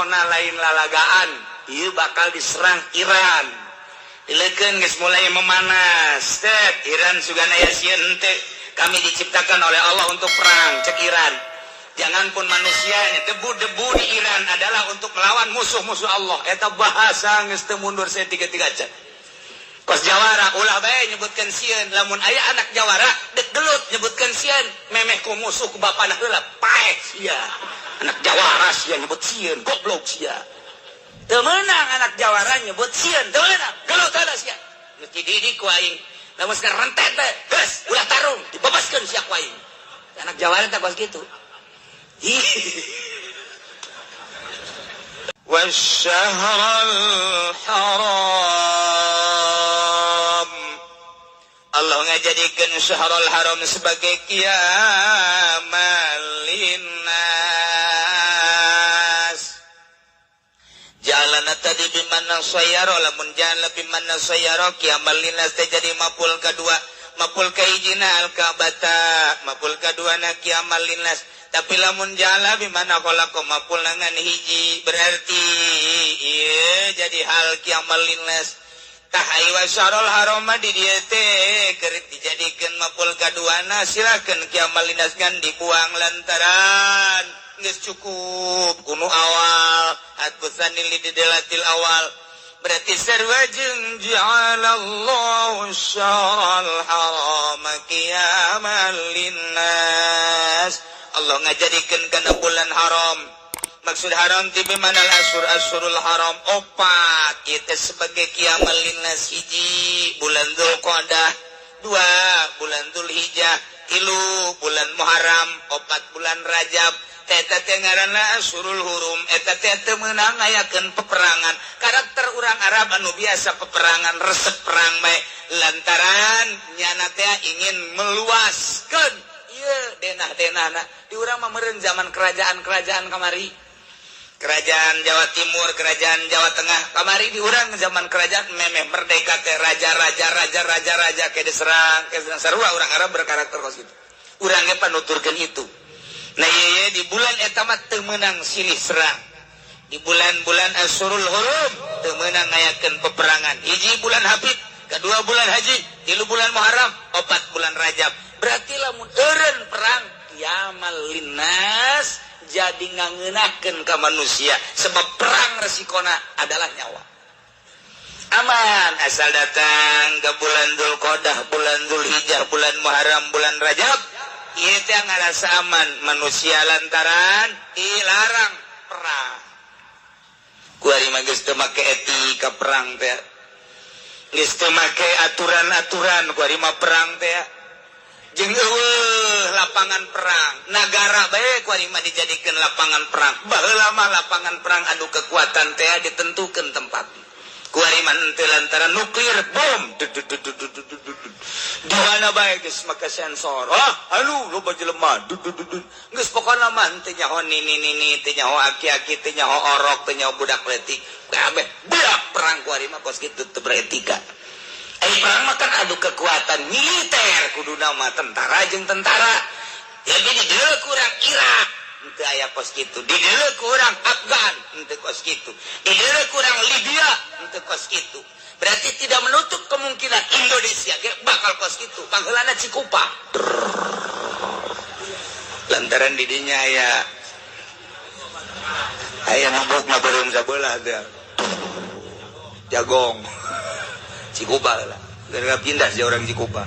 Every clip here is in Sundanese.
Pokona lain lalagaan, ieu bakal diserang Iran. Dilekeun geus mulai memanas. Tet, Iran sugan aya sieun henteu. Kami diciptakan oleh Allah untuk perang, cek Iran. Jangan pun manusianya, debu-debu di Iran adalah untuk melawan musuh-musuh Allah. Eta bahasa geus teu mundur saya tiga-tiga aja. Kos jawara ulah bae nyebutkeun sieun, lamun aya anak jawara dek gelut nyebutkeun sieun, memeh ku musuh ku bapana heula paeh sia. Anak jawara sia nyebut sieun, goblok sia. Teu meunang anak jawara nyebut sieun, teu meunang. Gelut heula sia. Geus dididik ku aing. Lamun sekarang rentet bae, geus ulah tarung, dibebaskeun sia ku aing. Anak jawara teh kos kitu. Ih. والشهر الحرام. Allah ngajadikeun syahrul haram sebagai qiyamal linnas. Jalan tadi bimana sayaro, lamun jalan bimana sayaro qiyamal linnas teh jadi maf'ul kedua. Maf'ul kahijina al ka'bata, maf'ul kadua na qiyamal linnas. Tapi lamun jala bimana khalaqa, maf'ul ngan hiji, berarti ieu jadi hal qiyamal linnas. Tah, ai wasyahrul haram di dieu teh keur dijadikeun maf'ul kaduana, silakeun qiyamal linnas ngan dibuang lantaran geus cukup kuno awal atbusanil lidelatil awal, berarti sarua jeung ja'alallahu syahral harama qiyamal linnas. Allah ngajadikeun kana bulan haram, maksud haram ti mana asur asurul haram opat itu sebagai qiyamal linnas. Hiji bulan Dzulqa'dah, dua bulan Dzulhijjah, tilu bulan Muharram, opat bulan Rajab. Eta teh ngaranna asyurul hurum. Eta teh teu meunang ngayakeun peperangan. Karakter urang Arab anu biasa peperangan, resep perang bae, lantaran nyana teh ingin meluaskeun ieu denah-denahna. Di urang mah meureun zaman kerajaan-kerajaan kamari, kerajaan Jawa Timur, kerajaan Jawa Tengah kamari. Di urang zaman kerajaan memeh merdeka teh raja-raja, raja-raja, raja kayak diserang, kayak diserang. Sarua urang Arab berkarakter kos gitu. Urang ge panuturkeun itu. Nah, iya, di bulan eta mah teu meunang silih serang. Di bulan-bulan Asyurul Hurum teu meunang ngayakeun peperangan. Hiji bulan Hafid, kedua bulan Haji, tilu bulan Muharram, opat bulan Rajab. Berarti lamun eureun perang qiyamal linnas jadi ngangeunahkeun ka manusia, sebab perang resikona adalah nyawa. Aman asal datang ke bulan Dzulqa'dah, bulan Dzulhijjah, bulan Muharram, bulan Rajab. Ieu teh ngarasa aman manusia lantaran dilarang perang. Kuari mah geus teu make etika perang teh. Geus teu make aturan-aturan kuari mah perang teh. Jeung eueuh lapangan perang. Nagara bae kuari mah dijadikeun lapangan perang. Baheula mah lapangan perang adu kekuatan teh ditentukeun tempat. Kuari mah henteu, lantaran nuklir bom di mana bae geus make sensor. Ah, anu loba jelema. Geus pokona mah teu nyaho nini nini, teu nyaho aki-aki, teu nyaho orok, teu nyaho budak leutik. Kabeh budak perang kuari mah kos kitu, teu beretika. Ai perang mah kan adu kekuatan militer, kuduna mah tentara jeung tentara. Jadi di dieu kurang Irak henteu aya kos kitu, di dieu kurang Afgan henteu kos kitu, di dieu kurang Libya henteu kos kitu. Berarti tidak menutup kemungkinan Indonesia ge bakal kos kitu. Pangheulana Cikupa. Lantaran didinya aya aya mabok mah beureum sabelah teh. Jagong. Cikupa lah. Gara pindah sih orang Cikupa.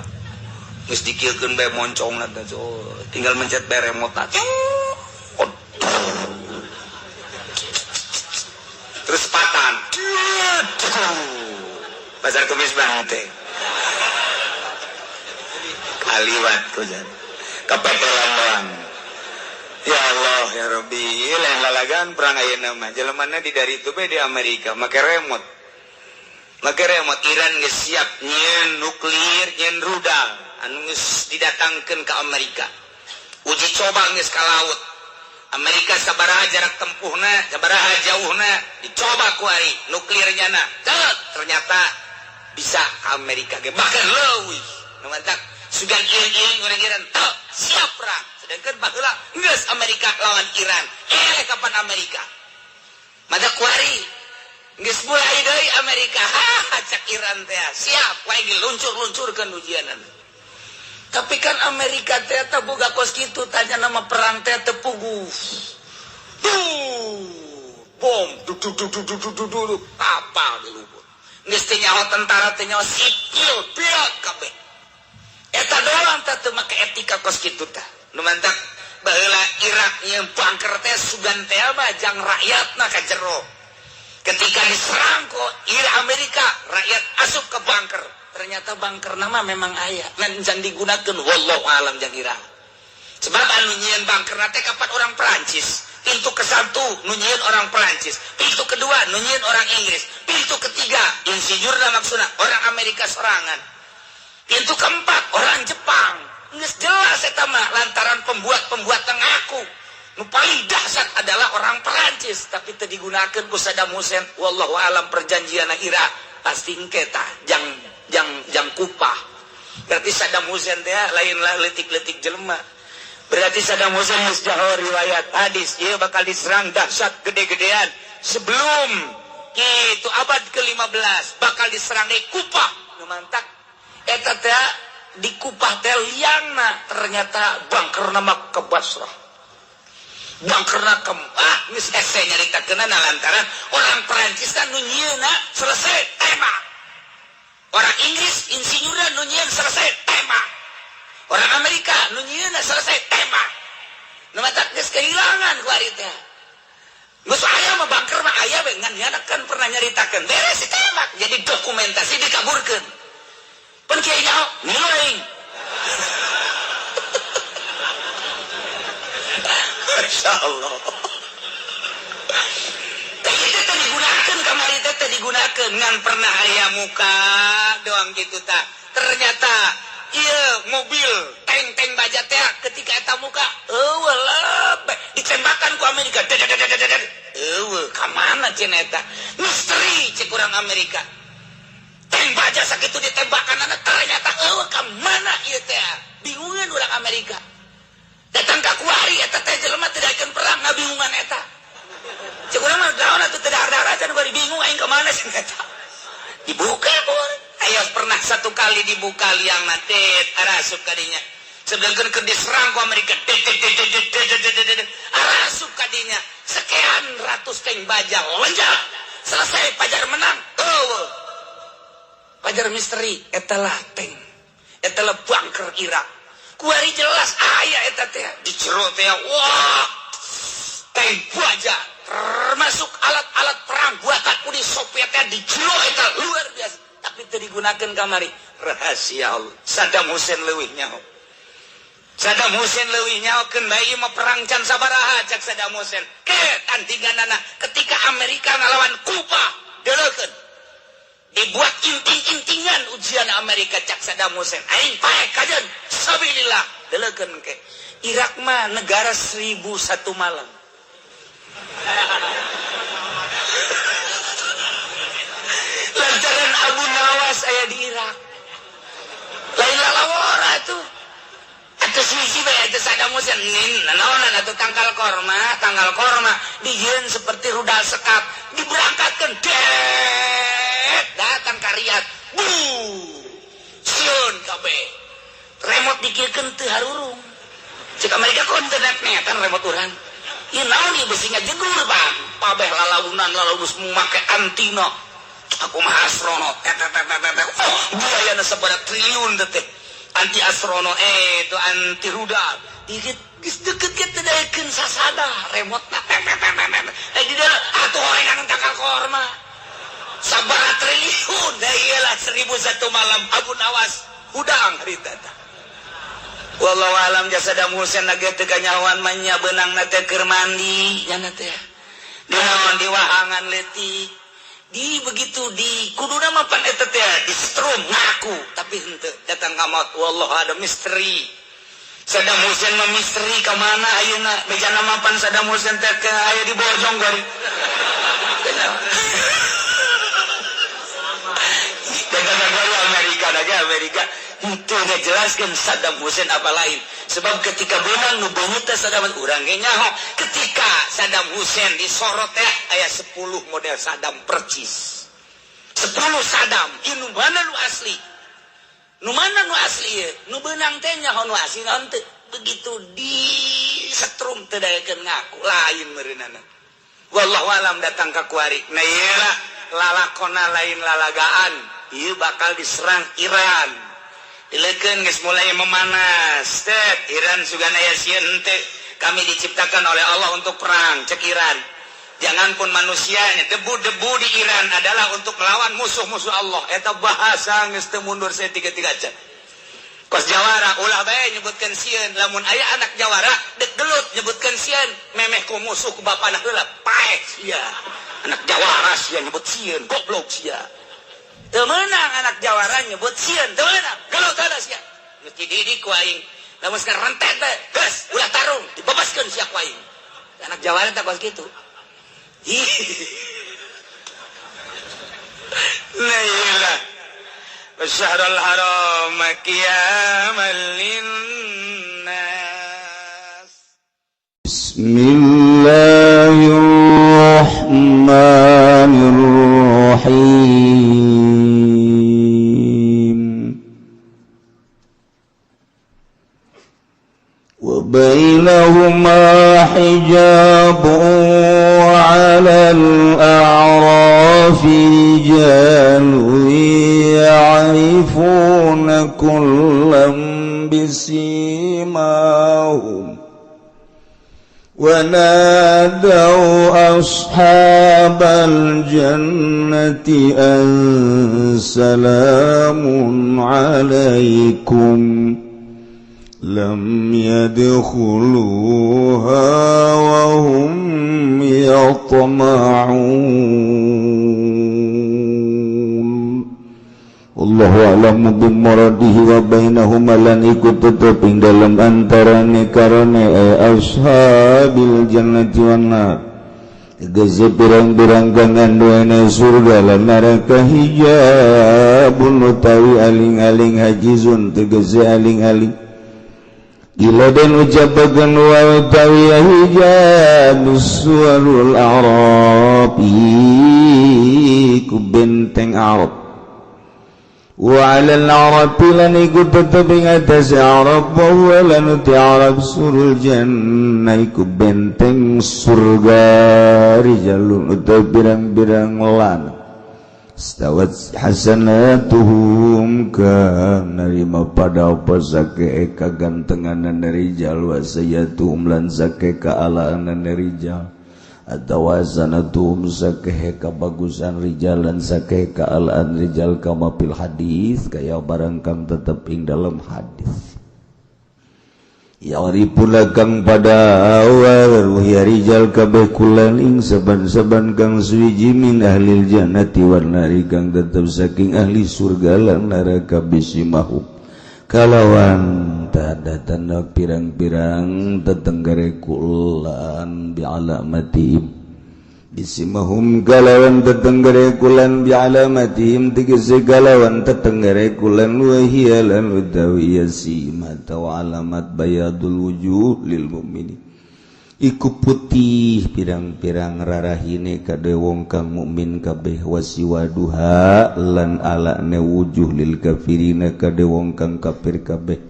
Geus dikieukeun bae moncong teh. So, tinggal mencet bae remote. Oh. Terus patan. Pasar Kemis banget teh. Kaliwat ku jan. Kepetelan doang. Ya Allah ya Rabbi, lain lalagan perang ayeuna mah. Jelemana di dari itu bae di Amerika make remote. Make remote. Iran geus siap nyieun nuklir, nyieun rudal anu geus didatangkeun ke Amerika. Uji coba geus ka laut. Amerika sabaraha jarak tempuhna, sabaraha jauhna, dicoba ku ari nuklirnya na. Ternyata bisa ke Amerika ge, bahkan leuwih. Nu mantak sugan iring-iring urang Iran teu siap perang. Sedangkan baheula geus Amerika lawan Iran. Eh, kapan Amerika? Mata kuari geus mulai deui Amerika, ha cak Iran teh siap wae diluncur-luncurkeun ujianana. Tapi kan Amerika teh teu boga kos kitu, tanya nama perang teh teu puguh. Duh, bom du du du du du du du kapal di luhur. Geus teu nyaho tentara, teu nyaho sipil, biak kabeh. Eta doang teh teu make etika kos kitu tah. Nu mantak baheula Irak nyeun bunker teh sugan teh mah jang rakyatna ka jero. Ketika diserang ku Irak Amerika, rakyat asup ke bunker. Ternyata bunker nama memang aya, ngan can digunakeun, wallahu alam jang Irak. Sebab anu nyieun bunker teh kapan orang Perancis. Pintu ke satu nu nyieun orang Perancis, pintu kedua nu nyieun orang Inggris, pintu ketiga insinyurna maksudna orang Amerika sorangan. Pintu keempat orang Jepang. Geus jelas eta mah lantaran pembuat-pembuat ngaku. Nu paling dahsyat adalah orang Perancis, tapi teu digunakeun ku Saddam Hussein. Wallahu alam perjanjian Irak pasti engke tah jang jang jang kupah. Berarti Saddam Hussein teh lainlah leutik-leutik jelema. Berarti Saddam Hussein geus jaho riwayat hadis ieu bakal diserang dahsyat gede-gedean sebelum kitu abad ke-15 bakal diserang di Kupah. Nu mantak eta teh di Kupah teh liangna ternyata bunker nama ke Basrah. Bunkerna ke geus hese nyaritakeunna lantaran orang Perancis kan nu nyieunna selesai tembak. Orang Inggris insinyurna nu nyieun selesai tembak. Orang Amerika nu nyieunna selesai tembak. Nu matak geus kehilangan ku ari teh. Geus aya mah bunker mah aya we, ngan nyana kan pernah nyaritakeun beres ditembak jadi dokumentasi dikaburkeun. Pan kiai nyaho ngilu aing. Masya Allah. Itu teh digunakan kamari teh teh digunakan ngan pernah aya muka doang gitu tak. Ternyata iya mobil tank-tank baja teh ketika eta muka eueuh lebe ditembakan ku Amerika. Eueuh ka mana cenah eta? Misteri cek urang Amerika. Tank baja sakitu ditembakan ternyata eueuh ka mana ieu teh? Bingungan urang Amerika. Datang ka kuari eta teh jelema teu daekeun perang ngabingungan eta. Cek urang mah naon atuh teu dahar-dahar acan kuari bingung aing ka mana cenah eta. Dibuka pun. Ayo pernah satu kali dibuka liang tet arasup kadinya. Sedangkan keur diserang ku Amerika tet tet tet tet tet tet tet arasup kadinya. Sekian ratus tank baja lonjak. Selesai Pajar menang. Eueuh. Pajar misteri eta lah tank. Eta lah bunker Irak. Kuari jelas aya eta teh di jero teh wah tank baja termasuk alat-alat perang buatan Uni Soviet teh di jero eta luar biasa, tapi teu digunakeun kamari rahasia Allah. Saddam Hussein leuwih nyaho. Saddam Hussein leuwih nyahokeun bae ieu mah perang can sabaraha cak Saddam Hussein. Ke tandinganana ketika Amerika ngalawan Kuba deuleukeun dibuat inting-intingan ujian Amerika cak Saddam Hussein aing pae kajeun sabilillah deuleukeun ke Irak mah negara 1001 malam. Lantaran Abu Nawas aya di Irak lain lalawara tuh atuh suci bae atuh Saddam Hussein nin naonan atuh tangkal korma dijieun seperti rudal sekat diberangkatkeun det datang ka Riyadh bu sieun kabeh remote dikirkeun teu harurung cek Amerika kon teu netan remote urang ieu naon ieu besi ngajegur bang pabeh lalaunan lalaus make antina aku mah astronot oh biayana sabaraha triliun teh anti astronot itu anti rudal dikit geus deket ge teu daekeun sasada remote na di dalam atuh horengan tangkal korma sabaraha triliun da ieu lah 1001 malam Abu Nawas hudang harita teh. Wallahu alam jasa Saddam Hussein lagi teu kanyahoan mah nya beunangna teh keur mandi nya teh dinaon di wahangan leutik di begitu di kuduna mah pan eta teh di strom ngaku tapi henteu datang ka maut wallahu ada misteri Saddam Hussein mah misteri ka mana ayeuna bejana mah pan Saddam Hussein teh ke aya di Bojong gari. Datang ka Amerika lagi Amerika Henteu ngajelaskeun Saddam Hussein apa lain. Sebab ketika beunang nu beungeut teh Saddam urang ge nyaho. Ketika Saddam Hussein disorot teh aya 10 model Saddam percis. 10 Saddam, ieu nu mana nu asli? Nu mana nu asli ieu? Nu beunang teh nyaho nu asli naon teu? Begitu disetrum teu daekeun ngaku lain meureunana. Wallahu alam datang ka kuari. Nah ieu lah lalakona lain lalagaan. Ieu bakal diserang Iran. Dileukeun geus mulai memanas. Tet Iran sugan aya sieun henteu. Kami diciptakan oleh Allah untuk perang, cek Iran. Jangan pun manusianya, debu-debu di Iran adalah untuk melawan musuh-musuh Allah. Eta bahasa geus teu mundur saya tiga-tiga aja. Kos jawara ulah bae nyebutkeun sieun, lamun aya anak jawara dek gelut nyebutkeun sieun, memeh ku musuh ku bapana heula paeh sia. Anak jawara sia nyebut sieun, goblok sia. Teu meunang anak jawara nyebut sieun, teu meunang, gelut heula sia. Geus dididik ku aing. Lamun sekarang rentet bae, geus ulah tarung, dibebaskeun sia ku aing. Anak jawara teh kos kitu. La ilaha الشهر الحرام قياما للناس. بسم الله الرحمن الرحيم. وبينهما حجاب وعلى الأعراف رجال يعرفون كلا بسيماهم ونادوا أصحاب الجنة أن سلام عليكم لم يدخلوها وهم يطمعون. Allahu a'lamu bimuradihi wa bainahuma lan ikut tetep ing dalem antarane karone ashabil jannati wan nar. Tegese pirang-pirang kang anduene surga lan neraka hijabun utawi aling-aling hajizun tegese aling-aling. Gila dan ucapakan wa utawi hijab suwarul a'rab iku benteng Arab. Wa 'alal 'arabi lan iku tetep ing atase Arab wa lan uti Arab surul jannah iku benteng surga rijalun utawi pirang-pirang lan stawat hasanatuhum kang narima pada apa sake kagantenganan rijal wa sayyatuhum lan sake kaalaanan rijal atawa sanatum sake kabagusan rijal lan sake kaalaan rijal kama fil hadis kaya barang kang tetep ing dalam hadis. Ya'rifuna kang pada awal ya rijal kabeh kulan ing saban-saban kang suwiji min ahlil jannati wan nari kang tetep saking ahli surga lan neraka bisimahu kalawan tanda-tanda pirang-pirang tetenggare kulan bi'alamatihim bisimahum kalawan tetenggare kulan bi'alamatihim tegese kalawan tetenggare kulan wa hiya lan utawi sima tawa alamat bayadul wujuh lil mukminin iku putih pirang-pirang rarahine kade wong kang mukmin kabeh wasiwaduha lan alane wujuh lil kafirina kade wong kang kafir kabeh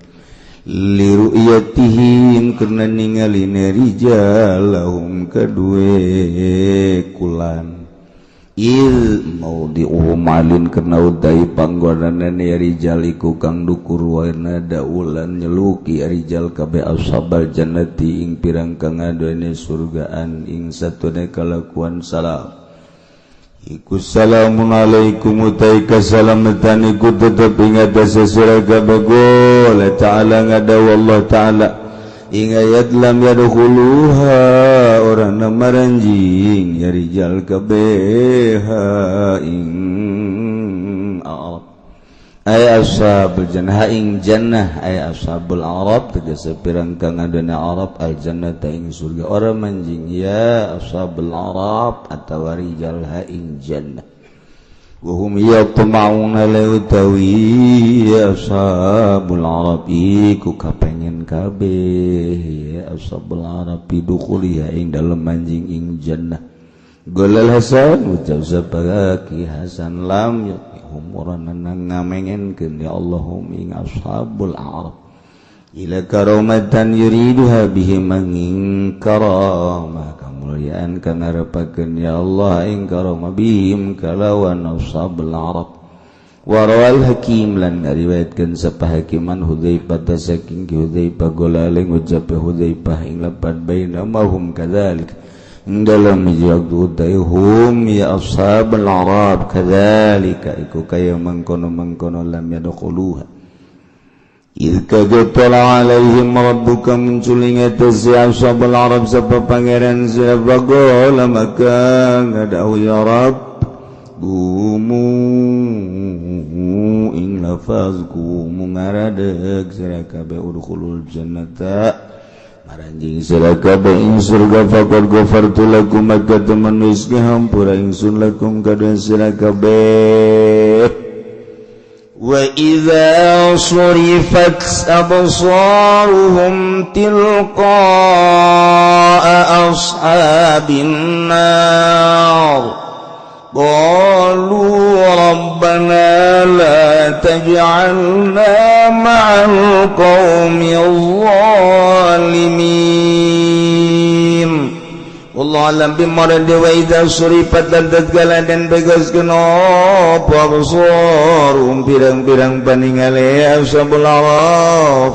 liru'yatihim karena ningaline rijalahum kadue kulan il maudhi'uhum alin karena utai panggonanane rijal iku kang dukur wana daulan nyeluki rijal kabeh ashabal jannati ing pirang kang aduene surgaan ing satune kalakuan salam iku salamun alaikum utai kasalamatan iku tetep ing atase sira kabeh ta'ala ngadawu Allah ta'ala ing ayat lam yadkhuluha ora maranjing ya rijal kabeh ing Arab ay ashabul jannah ing jannah ay ashabul Arab tegese pirang kang adone Arab al jannata ing surga ora manjing ya ashabul Arab atawa rijal ha ing jannah. Wahum yatma'una lautawi ashabul arabi ku kapengen kabeh ashabul arabi dukhuliha ing dalem manjing ing jannah. Golal Hasan ucap sabaki Hasan lam yutmihum ora ngamengenkeun ya Allahum ing ashabul arab ila karamatan yuriduha bihim ing karamah kamulyaan kang ngarepakeun ya Allah ing karamah bihim kalawan ashabul arab. Warawal hakim lan ngariwayatkeun sapa hakiman Hudzaifah saking Hudzaifah golale ngucap Hudzaifah ing lapan bainamahum kadzalik ing dalem waktu hum ya ashabul arab kadzalika iku kaya mangkono-mangkono lam yadkhuluha. Idh kagatala alaihim rabbuka munculing atas ashabul arab sapa pangeran sapa gola maka ngadau ya Rabb gumu ing lafaz gumu ngaradeg sira kabeh udkhulul jannata maranjing sira kabeh ing surga faqad ghafartu lakum maka temen wis ngahampura ingsun lakum kadue sira kabeh. وَإِذَا صُرِفَتْ أَبْصَارُهُمْ تِلْقَاءَ أَصْحَابِ النَّارِ قَالُوا رَبَّنَا لَا تَجْعَلْنَا مَعَ الْقَوْمِ الظَّالِمِينَ. Wallahu alam bimurad wa idza surifat lan tatkala dan begaskeun apa absarum pirang-pirang paningale ashabul araf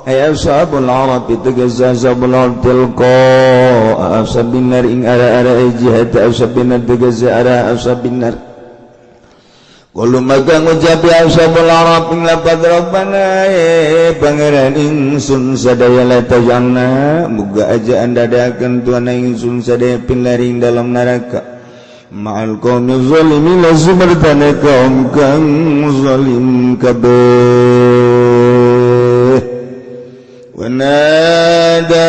ay ashabul araf tegas ashabul araf tilqa ashabin nar ing ara-ara jihad ashabin nar tegas ara ashabin nar. Qalu maka ngucap ya ashabul araf ing lapad rabbana pangeran ingsun sadaya la tajanna muga aja andadakeun tuan ingsun sadaya pinlaring dalam neraka ma'al qaumi zalimin la kaum kang zalim kabeh. Wa nada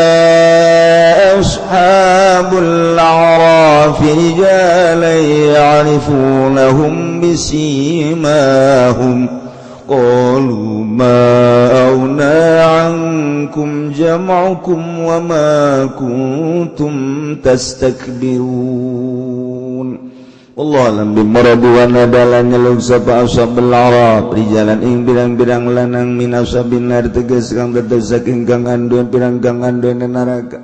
ashabul a'raf rijalan ya'rifunahum bisimahum qalu ma aghna 'ankum jam'ukum wa ma kuntum tastakbirun. Wallahu alam bimurad wa nadalan nyeluk sapa ashabul arab rijalan ing pirang-pirang lanang min ashabin nar tegas kang tetep saking kang anduen pirang kang anduen neraka.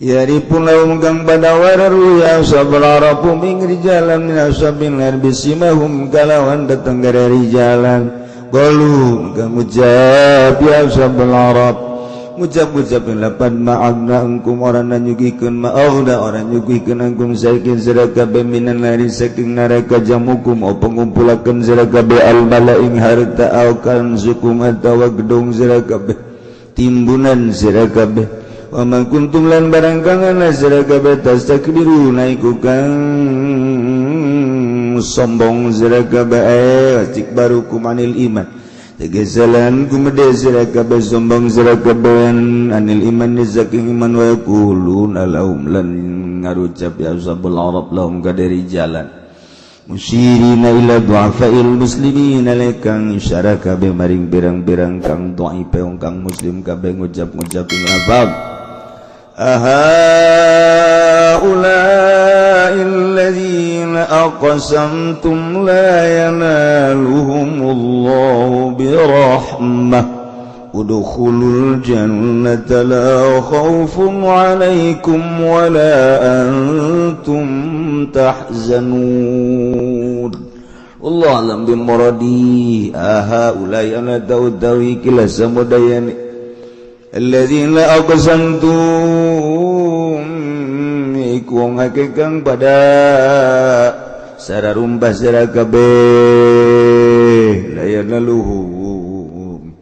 Yaripun lahum kang pada wararu ya ashabul arab ing rijalan min ashabin nar bisimahum kalawan datang dari rijalan qalu kang ucap ya ashabul arab ngucap-ngucap lapan ma'agna angkum orang nanyugikeun ma'agna orang nyugikeun angkum saking sira kabeh minan nari saking neraka jamukum apa ngumpulakeun sira kabeh al mala ing harta au kanzukum atawa gedung sira kabeh timbunan sira kabeh wa ma kuntum lan barang kang ana sira kabeh tastakbiruna iku kang sombong sira kabeh istikbarukum anil iman tegesalan kumede sira kabeh sombong sira kabeh anil iman saking iman wa yaquluna lahum lan ngarucap ya ashabul arab lahum kadari jalan musirina ila du'afail muslimin lekang isyara kabeh maring pirang-pirang kang dhaife kang muslim kabeh ngucap-ngucap ing lafaz ahaula'il ladzina aqsamtum la yanaluhumullahu birahmah udkhulul jannata la khaufun 'alaikum wa la antum tahzanun. Wallahu a'lam bimuradi ahaulai ana dawi kila samudayani alladzina aqsamtum iku wong akeh kang pada sararumbah sira kabeh la yanaluhum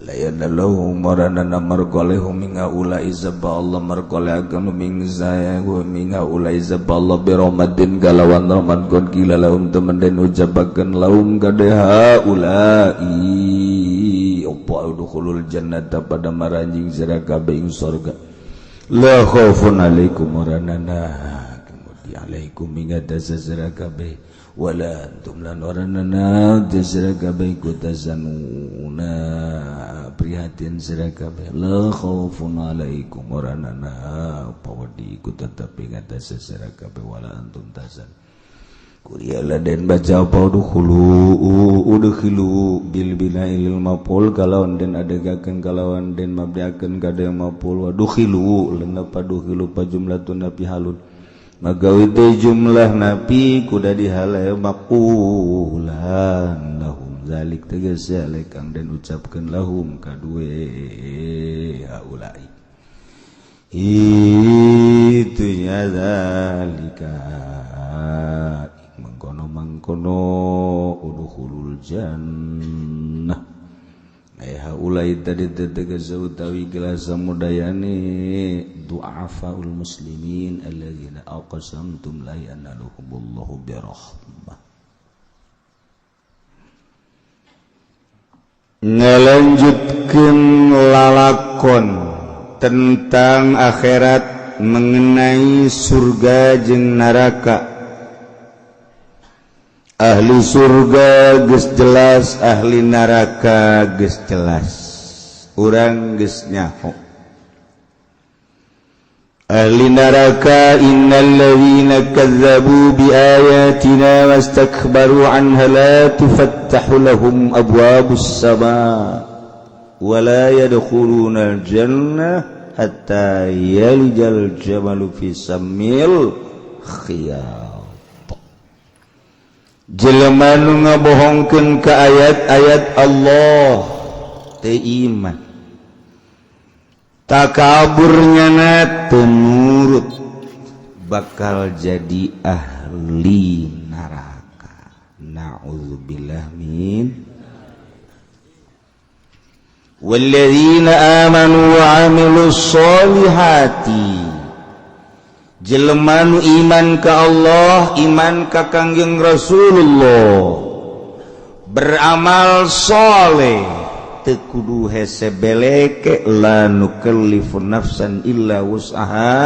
la yanaluhum marana marqalehum minga ulai zaba Allah marqalehakan ming saya minga ulai zaba Allah bi rahmatin kalawan rahmat kon kila lahum temen den ucapakeun lahum kadeha ulai apa udkhulul jannata pada maranjing sira kabeh ing surga la khaufun alaikum waranana kemudian alaikum ing atas sira kabeh Wala antum lan oranana teu sira kabeh iku tazanuna prihatin sira kabeh la khaufun alaikum oranana pawadi iku tetep ing atase sira kabeh wala antum tazan. Kuriala den baca apa udkhulu udkhilu bil bina'il maf'ul kalawan den adegakeun kalawan den mabdiakeun kada maf'ul wa dukhilu lan padukhilu pa jumlatun napi halun magawi teh jumlah napi kuda dihalai maqulan lahum zalik tegese kang den ucapkeun lahum kadue haulai itu ya zalika mengkono mengkono udkhulul jannah haulai tadi tegas utawi gelas samudayane du'afaul muslimin alladzina aqsamtum la yanaluhumullahu birahmah. Ngalanjutkeun lalakon tentang akhirat mengenai surga jeung neraka. Ahli surga geus jelas, ahli neraka geus jelas. Urang geus nyaho. Ahli neraka innal ladzina kazzabu bi ayatina wastakbaru anha la tufattahu lahum abwabus samaa wa la yadkhuluna al-jannah hatta yalijal jamalu fi sammil khiyat. Jelema nu ngabohongkeun ka ayat-ayat Allah teu iman takaburnya na teu nurut bakal jadi ahli neraka. Na'udzubillah min. Walladzina amanu wa amilus solihati jelema nu iman ka Allah, iman ka Kangjeng Rasulullah, beramal soleh, teu kudu hese beleke, la nukallifu nafsan illa wus'aha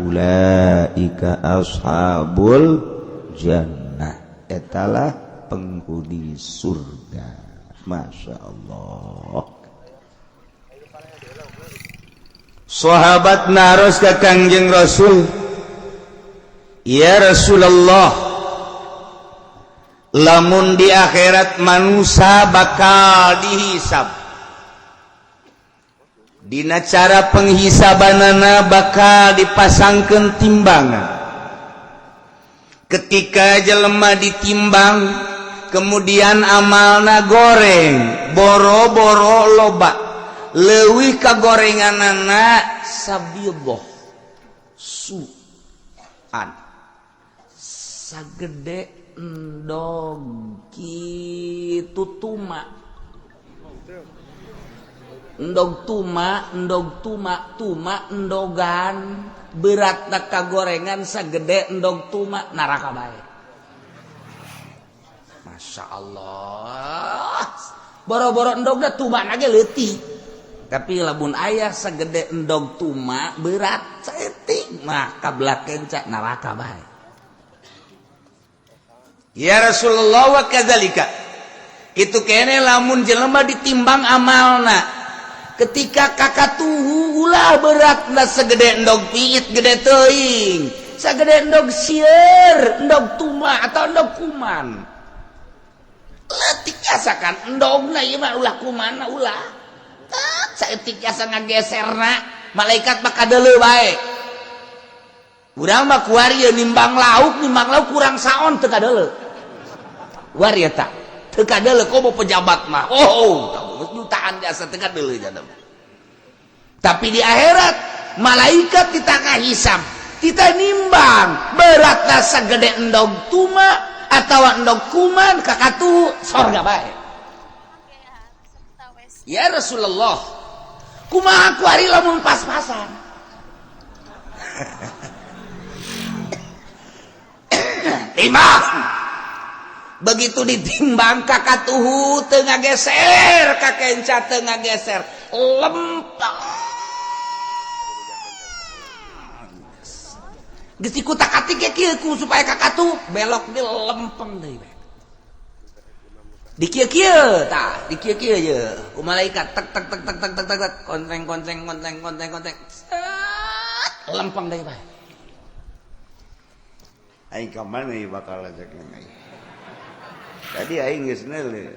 ulaika ashabul jannah. Etalah penghuni surga. Masya Allah. Sahabat naros ka Kangjeng Rasul, ya Rasulullah, lamun di akhirat manusia bakal dihisab, dina cara penghisabanana bakal dipasangkeun timbangan. Ketika jelema ditimbang, kemudian amalna goreng, boro-boro loba, leuwih ka gorenganana sabidoh suan sagede endog kitu tuma, endog tuma, endog tuma, tuma endogan berat ka gorengan sagede endog tuma neraka bae. Masya Allah, boro-boro endogna tuma ge leutik. Tapi lamun aya segede endog tuma berat saeutik mah kabelah kenca neraka bae. Ya Rasulullah wa kadzalika. Kitu kene lamun jelema ditimbang amalna. Ketika kakatuhu ulah beratna segede endog piit gede teuing, sagede endog sieur, endog tuma atau endog kuman. Leutik asakan endogna ieu mah ulah kumanna ulah. Saeutik asa ngageserna malaikat mah kadeuleu bae. Urang mah kuari nimbang lauk kurang saon teu kadeuleu. Kuari eta teu kadeuleu komo pejabat mah. Oh, jutaan jasa teu kadeuleu jadam. Tapi di akhirat malaikat ditangah hisab, kita nimbang beratna sagede endog tuma atawa endog kuman kakatu sorga bae. Ya Rasulullah, kumaha kuari lamun pas-pasan. Timbang. Begitu ditimbang kakatuhu teu ngageser, kakenca teu ngageser, lempeng. Geus dikutak-atik ge kieu ku supaya kakatuh belok di lempeng deui bae. Di kieu-kieu tah, di kieu-kieu ye ku malaikat tek tek tek tek tek tek tek kontreng kontreng kontreng kontreng kontreng. Set, lempeng deui bae. Aing ka mana ieu bakal ajak aing. Tadi aing geus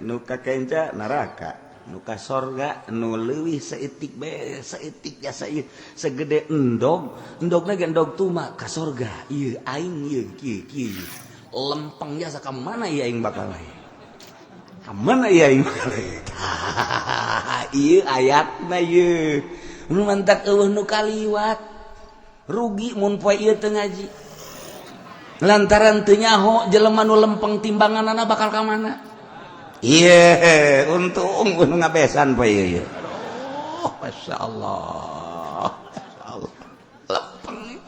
nu ka kenca neraka, nu ka sorga nu leuwih saeutik bae, saeutik jasa ieu segede endog, endogna ge endog tuma ka sorga. Ieu aing ieu kieu kieu. Lempeng jasa ka mana ieu aing bakal ieu? Ka mana ieu aing bakal ieu? Ieu ayatna ieu. Nu mantak eueuh nu kaliwat. Rugi mun poe ieu teu ngaji. Lantaran teu nyaho jelema nu lempeng timbanganana bakal ka mana? Iya, untung nu ngabesan poe ieu ieu. Aduh, masyaallah. Masyaallah. Lempeng.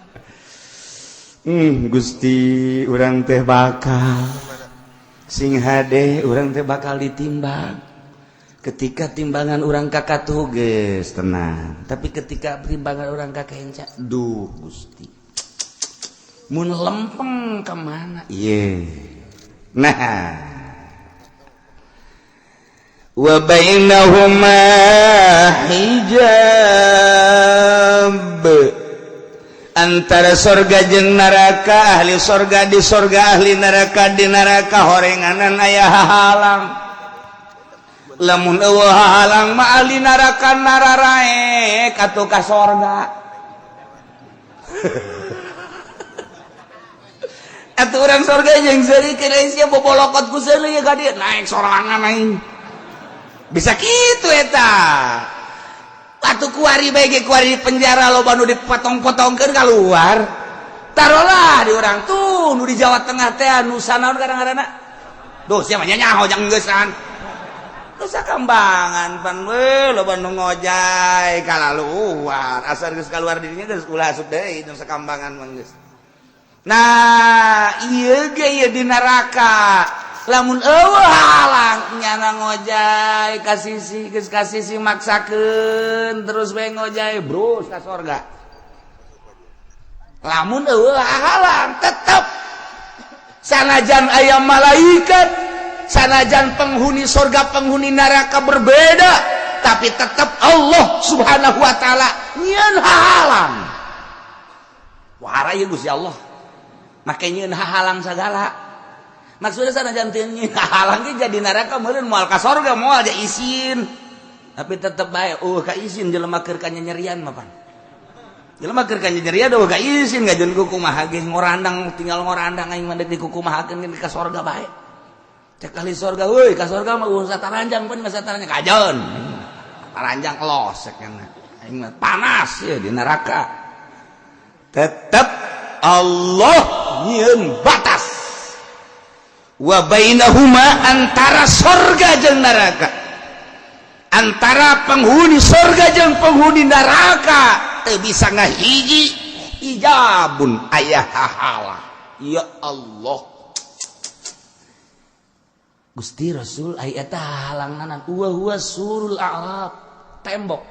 Gusti urang teh bakal sing hade urang teh bakal ditimbang. Ketika timbangan urang kakatuh geus tenang, tapi ketika timbangan urang kakenca, duh Gusti. Mun lempeng ka mana? Ieu. Nah, wa bainahuma hijab, antara sorga jeung neraka, ahli sorga di sorga, ahli neraka di neraka, horenganan aya hahalang. Lamun eueuh hahalang mah ahli neraka nararaek atuh ka sorga. Atuh urang sorga jeung seuri keur sia bobolokot ku seuri ka dieu naik sorangan aing. Bisa kitu eta. Atuh kuari bae ge kuari di penjara loba nu dipotong-potongkeun keluar. Tarolah di urang tuh nu di Jawa Tengah teh nu sanaon kadang-kadang. Duh sia mah nyaho jang geusan. Nusa Kambangan pan we loba nu ngojay kalaluar. Asal geus kaluar dirinya geus ulah asup deui Nusa Kambangan mah geus. Nah, ieu ge ieu di neraka. Lamun eueuh halang nyana ngojay ka sisi geus ka sisi maksakeun terus we ngojay brus ka sorga. Lamun eueuh halang tetep sanajan aya malaikat, sanajan penghuni sorga penghuni neraka berbeda, tapi tetep Allah Subhanahu wa taala nyieun halang. Wah, ieu Gusti Allah. Make nyieun halang sagala. Maksudnya sanajan teu nyieun halang ge jadi neraka meureun moal ka sorga moal ja isin. Tapi tetep bae eueuh ka isin jelema keur kanyanyerian mah pan. Jelema keur kanyanyerian eueuh ka isin ngajeun ku kumaha ge ngorandang tinggal ngorandang aing mah deuk dikukumahakeun ge ka sorga bae. Cek ahli sorga euy ka sorga mah eueuh sataranjang pan mah sataranjang kajeun. Taranjang los cek aing mah panas ye di neraka. Tetep Allah nyieun batas. Wa bainahuma antara sorga jeung neraka, antara penghuni sorga jeung penghuni neraka teu bisa ngahiji hijabun aya hahala. Ya Allah Gusti Rasul aya eta halanganan wa huwa surul a'rab, tembok.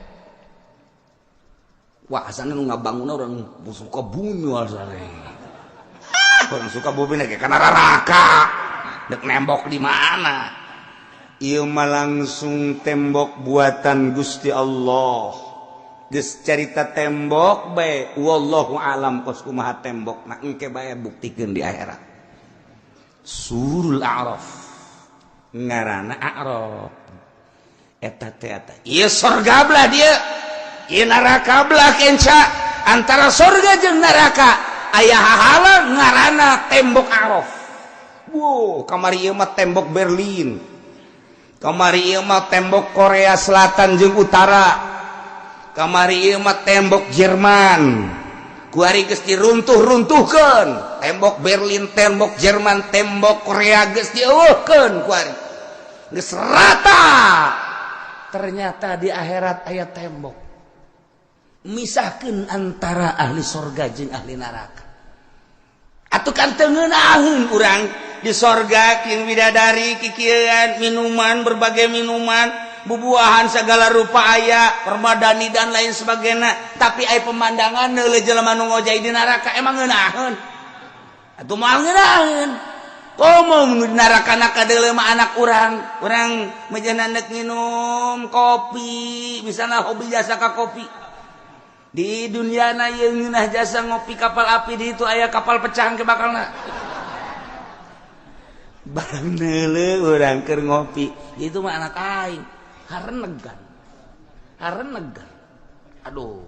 Wah asana nu ngabangun orang suka bumi asana. Orang suka bumi lagi kana neraka. Dek nembok di mana? Ieu mah langsung tembok buatan Gusti Allah. Geus carita tembok bae wallahu alam kos kumaha tembok na engke bae buktikeun di akhirat. Surul A'raf. Ngaranna A'raf. Eta teh eta. Ieu sorga belah dieu. Ieu neraka belah kenca. Antara sorga jeung neraka aya hahalang ngaranna tembok A'raf. Wow, kamari ieu mah tembok Berlin. Kamari ieu mah tembok Korea Selatan jeung Utara. Kamari ieu mah tembok Jerman. Kuari geus diruntuh-runtuhkeun. Tembok Berlin, tembok Jerman, tembok Korea geus dieuweuhkeun kuari. Geus rata. Ternyata di akhirat aya tembok. Misahkeun antara ahli sorga jeung ahli neraka. Atuh kan teu ngeunaheun urang di sorga king bidadari kikieuan minuman berbagai minuman. bubuahan segala rupa aya, permadani dan lain sebagainya. Tapi aya pemandangan neuleuh jelema nu ngojay di neraka emang ngeunaheun. Atuh moal ngeunaheun. Komo nu di neraka na kadeuleuh mah anak urang, urang meujeuhna neuk nginum kopi, misalna hobi jasa ka kopi. Di dunia na ieu ngeunah jasa ngopi kapal api di itu aya kapal pecah ke bakalna. Barang neuleuh urang keur ngopi, itu mah anak aing. Harenegan. Harenegan. Aduh.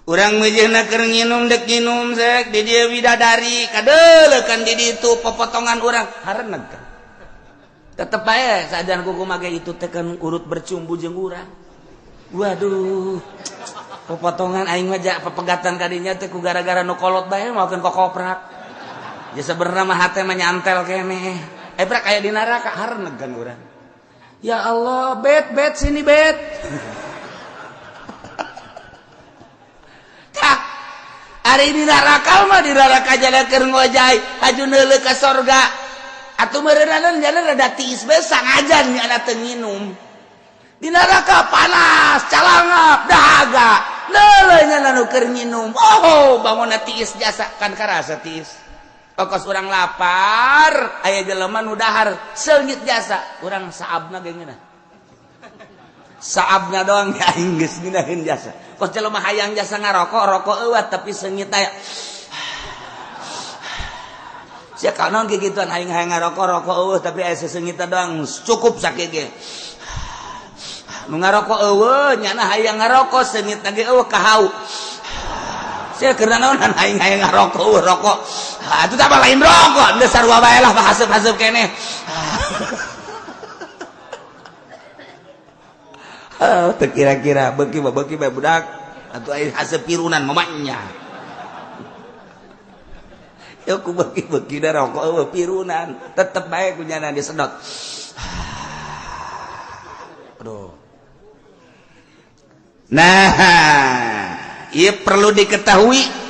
Urang meujeuhna keur nginum dek nginum sek di dieu bidadari kadeuleukan di ditu popotongan urang harenegan. Tetep bae sajan kuku mage itu teh kan urut bercumbu jeung urang. Waduh. Popotongan aing mah ja pepegatan kadinya teh ku gara-gara nu kolot bae maokeun kokoprak. Ya sebenarnya mah hate mah nyantel keneh. Prak aya di neraka harenegan urang. Ya Allah, bet bet sini bet. Tak. Ari di neraka mah di neraka jala keur ngojay, haju neuleuh ka sorga. Atuh meureunana jala rada tiis bae sangajan nya teu nginum. Di neraka panas, calangap, dahaga. Neuleuh nya nu keur nginum. Oh, bangunna tiis jasa kan karasa tiis. Okos urang lapar, aya jelema nu dahar seungit jasa, urang saabna ge ngeunah. Saabna doang ya aing geus ngeunaheun jasa. Kos jelema hayang jasa ngarokok, rokok eueuh tapi seungit aya. Sia kanon kikituan aing hayang ngarokok, rokok eueuh tapi aya seseungitna doang cukup sakieu ge. Nu ngarokok eueuh nyana hayang ngarokok seungitna ge eueuh kahau. Sia keur naonan aing hayang ngarokok eueuh rokok. Atuh tah lain rokok, geus sarua bae lah haseup-haseup keneh. Teu kira-kira beuki beuki bae budak atuh aing haseup pirunan mamanya. Yo ku beuki-beuki da rokok eueuh pirunan, tetep bae ku nyana disedot. Aduh. Nah, ieu perlu diketahui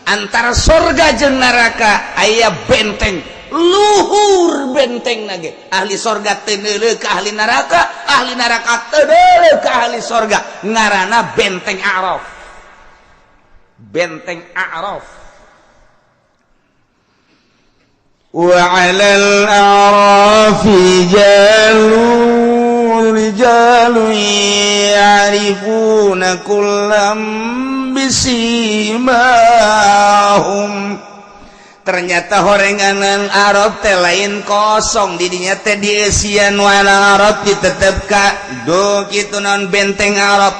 antara sorga jeung neraka aya benteng luhur benteng nage. Ahli sorga teu neuleuh ka ahli neraka, ahli neraka teu neuleuh ka ahli sorga. Ngaranna benteng A'raf. Benteng A'raf. Wa 'alal a'rafi rijalun ya'rifuna kullam bisimahum. Ternyata horenganan Arab teh lain kosong didinya teh dieusian wana Arab ditetep ka do kitu naon benteng Arab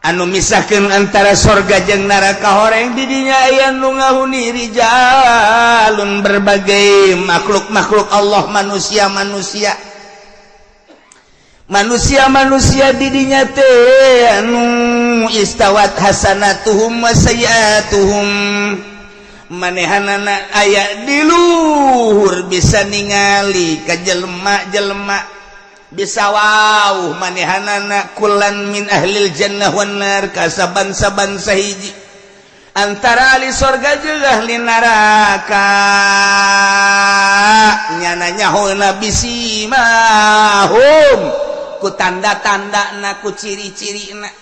anu misahkeun antara sorga jeung neraka. Horeng didinya aya nu ngahuni rijalun berbagai makhluk-makhluk Allah, manusia-manusia manusia-manusia didinya teh anu istawat hasanatuhum wa sayiatuhum. Manehanana aya di luhur bisa ningali ka jelema-jelema bisa wau manehanana kulan min ahlil jannah wan nar ka saban-saban sahiji antara ahli sorga jeung ahli neraka. Nyana nyahona bisimahum ku tanda-tanda na ku ciri-cirina.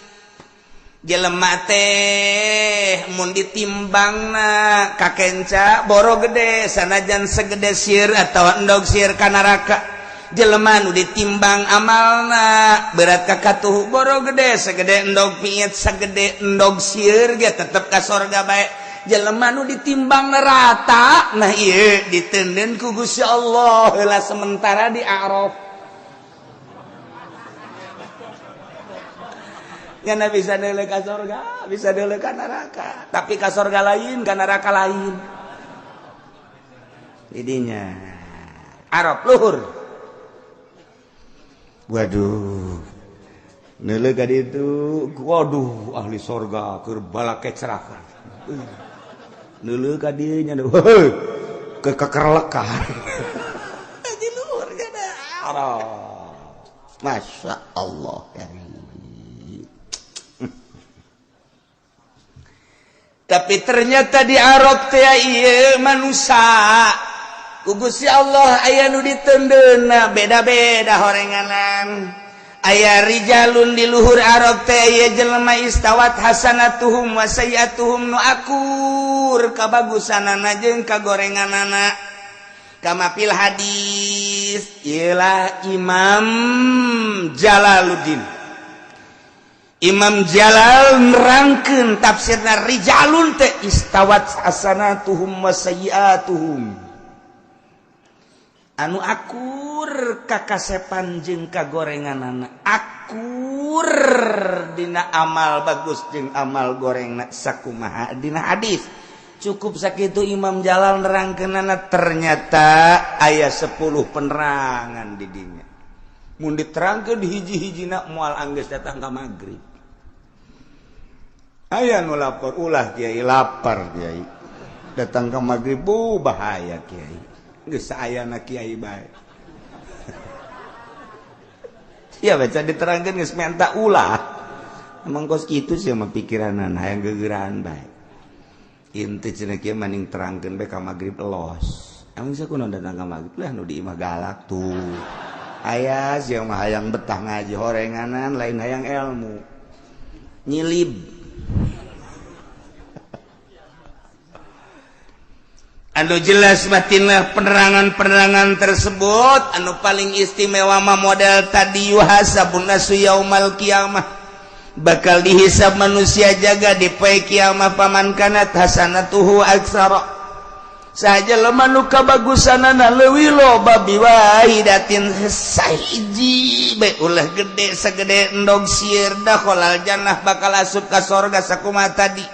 Jelema teh mun ditimbangna kakenca boro gede sanajan segede sir atau endog sir ka neraka. Jelema nu ditimbang amalna berat ka katuhu boro gede segede endog piit segede endog sir ge tetep ka sorga bae. Jelema nu ditimbang rata nah ieu ditenden ku Gusti Allah heula sementara di A'raf. Nyana bisa neuleuh ka sorga, bisa neuleuh ka neraka. Tapi ka sorga lain, ka neraka lain. Didinya Arab luhur. Waduh. Neuleuh ka ditu, waduh ahli sorga keur balakecrakan. Neuleuh ka dieu nya ke kekerlekan. Di luhur nya Arab. Masya Allah. Tapi ternyata di Arab teh ieu manusia Ku Gusti Allah aya nu ditendeuna beda-beda horenganan. Aya rijalun di luhur Arab teh aya jelema istawat hasanatuhum wa sayyiatuhum, nu akur kabagusanana jeung kagorenganana. Kama fil hadis, ialah Imam Jalaluddin. Imam Jalal nerangkeun tafsirna rijalun teh istawat hasanatuhum wa sayyiatuhum, anu akur kakasepan jeung kagorenganana, akur dina amal bagus jeung amal gorengna sakumaha dina hadis. Cukup sakitu Imam Jalal nerangkeunana, ternyata aya 10 penerangan di dinya. Mun diterangkeun hiji-hijina moal anggeus datang ka magrib. Aya nu lapor, ulah kiai, lapar kiai. Datang ka magrib, bu bahaya kiai. Geus saayana kiai bae. Ya baca diterangkeun geus menta ulah. Emang kos kitu sih mah pikiranana hayang gegeraan bae. Inti cenah kieu maning terangkeun bae ka magrib los. Emang sia kunaon datang ka magrib lah nu di imah galak tuh. Aya sia mah hayang betah ngaji horenganan lain hayang ilmu. Nyilib. Anu jelas batinlah penerangan-penerangan tersebut. Anu paling istimewa mah model tadi yuhasabun nasu yaumal qiyamah, bakal dihisab manusia jaga di poe kiamah. Paman kanat hasanatuhu aksara, saja lemah nu kabagusanana leuwih loba biwahidatin sahiji bae ulah gede sagede endog sieur dakhalal jannah, bakal asup ka sorga sakumaha tadi.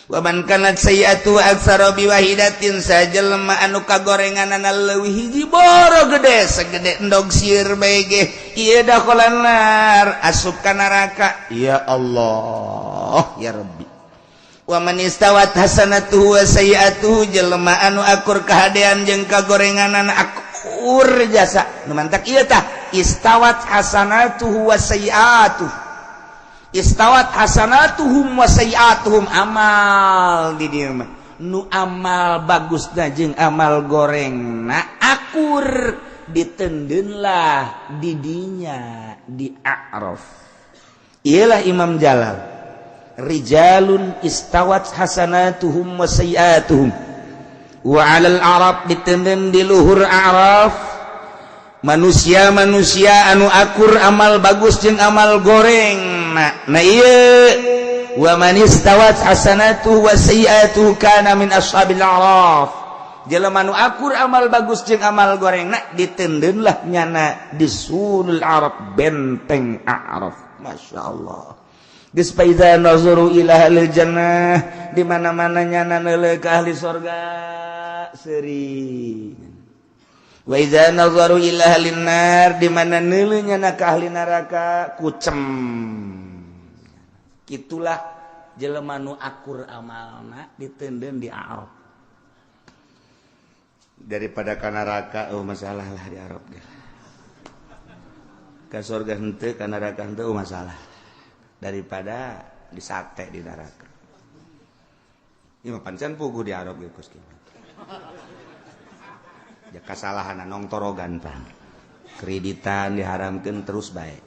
Waman kanat sayyi'atu aktsara biwahidatin, sajelema anu kagorenganana leuwih hiji boro gede segede endog sieur bae ge ieu dakhalan nar, asup ka neraka. Ya Allah ya Rabbi. Wa man istawat hasanatuhu wa sayyi'atuhu, jelema anu akur kahadean jeung kagorenganana akur jasa nu mantak ieu tah istawat hasanatuhu wa sayyi'atuhu, istawat hasanatuhum wa sayiatuhum, amal di dieu mah nu amal bagusna jeung amal gorengna akur ditendeunlah di dinya di A'raf. Iyalah Imam Jalal, rijalun istawat hasanatuhum wa sayiatuhum. Wa 'alal Arab, ditendeun di luhur A'raf manusia-manusia anu akur amal bagus jeung amal goreng. Nah ieu wa man istawat hasanatuhu wa sayyi'atuhu kana min ashabil a'raf, jelema nu akur amal bagus jeung amal goreng na ditendeunlah nyana di sulul Arab, benteng A'raf. Masya Allah. Geus fa iza nazaru ila ahlil jannah, di mana-mana nyana neuleuh ka ahli sorga seuri. Wa iza nazaru ila ahlin nar, di mana neuleuh nyana ka ahli neraka kucem. Itulah jelema nu akur amalna ditendeun di Arab. Daripada ka neraka oh masalah lah di Arab ge. Ka surga henteu, ka neraka henteu oh masalah. Daripada disate di neraka. Ieu mah pancen puguh di Arab ge kos kieu. Ya kasalahan nong torogan pan. Kreditan diharamkeun terus bae.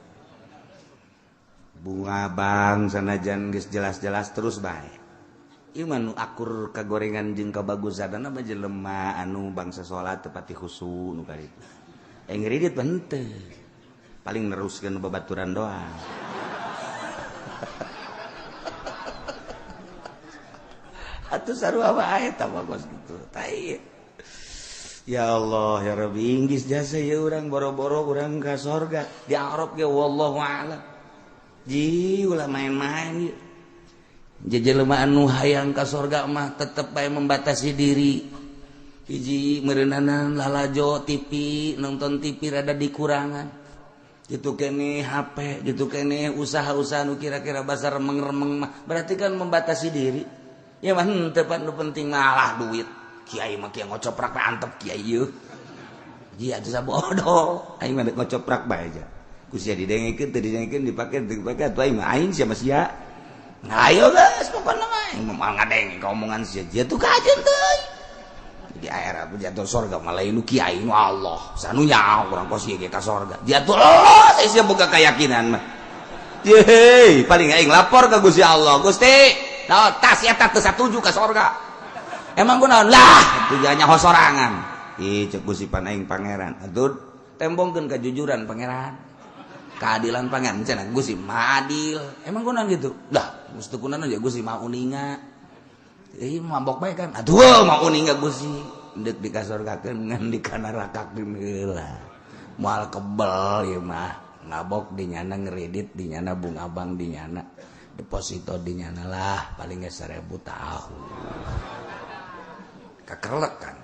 Bunga bank sanajan geus jelas-jelas terus bae. Ieu mah nu akur kagorengan jeung kabagusanana mah jelema anu bangsa salat tepati khusu nu kaditu. Ngridit mah henteu. Paling neruskeun babaturan doang. Atuh sarua wae eta mah kos kitu. Tai. Ya Allah ya Rabbi, inggis jasa ya urang boro-boro urang ka sorga di Arab ge wallahu a'lam. Ji ulah main-main ieu. Jelema anu hayang ka sorga mah tetep bae membatasi diri. Hiji meureunana lalajo TV, nonton TV rada dikurangan. Gitu kene HP, gitu kene usaha-usaha nu kira-kira basar remeng-remeng mah berarti kan membatasi diri. Ya mah henteu pan nu penting malah duit. Kiai mah kieu ngocoprak bae antep kiai ieu. Ji atuh sabodo, aing mah ngocoprak bae aja. Ku sia didengekeun teu didengekeun dipake teu dipake atuh aing mah aing sia mah sia. Nah, ayo geus pokona mah aing mah moal ngadenge ka omongan sia. Jia tuh kajeun teuing. Di air jatuh sorga malah nu kiai nu Allah sanu nyaho urang kos ieu ge ka sorga jatuh Allah saya boga keyakinan mah. Yeay, paling aing lapor ke Gusti Allah, Gusti naon tas eta teu satuju ka sorga, emang kunaon lah tujuannya hosorangan. Ih cek Gusti pan aing pangeran atuh tembongkeun kejujuran pangeran, keadilan pangeran cenah Gusti mah adil, emang kunaon gitu lah mesti kunaon ya Gusti mah uninga. Ih mabok bae kan aduh mau uninga Gusti ndek dikasorgakeun ngan dikanarakakeun heula moal kebel ieu mah ngabok di nyana ngeredit di nyana bunga bank di nyana deposito di nyana lah paling ge 1000 tahu kakerlek kan.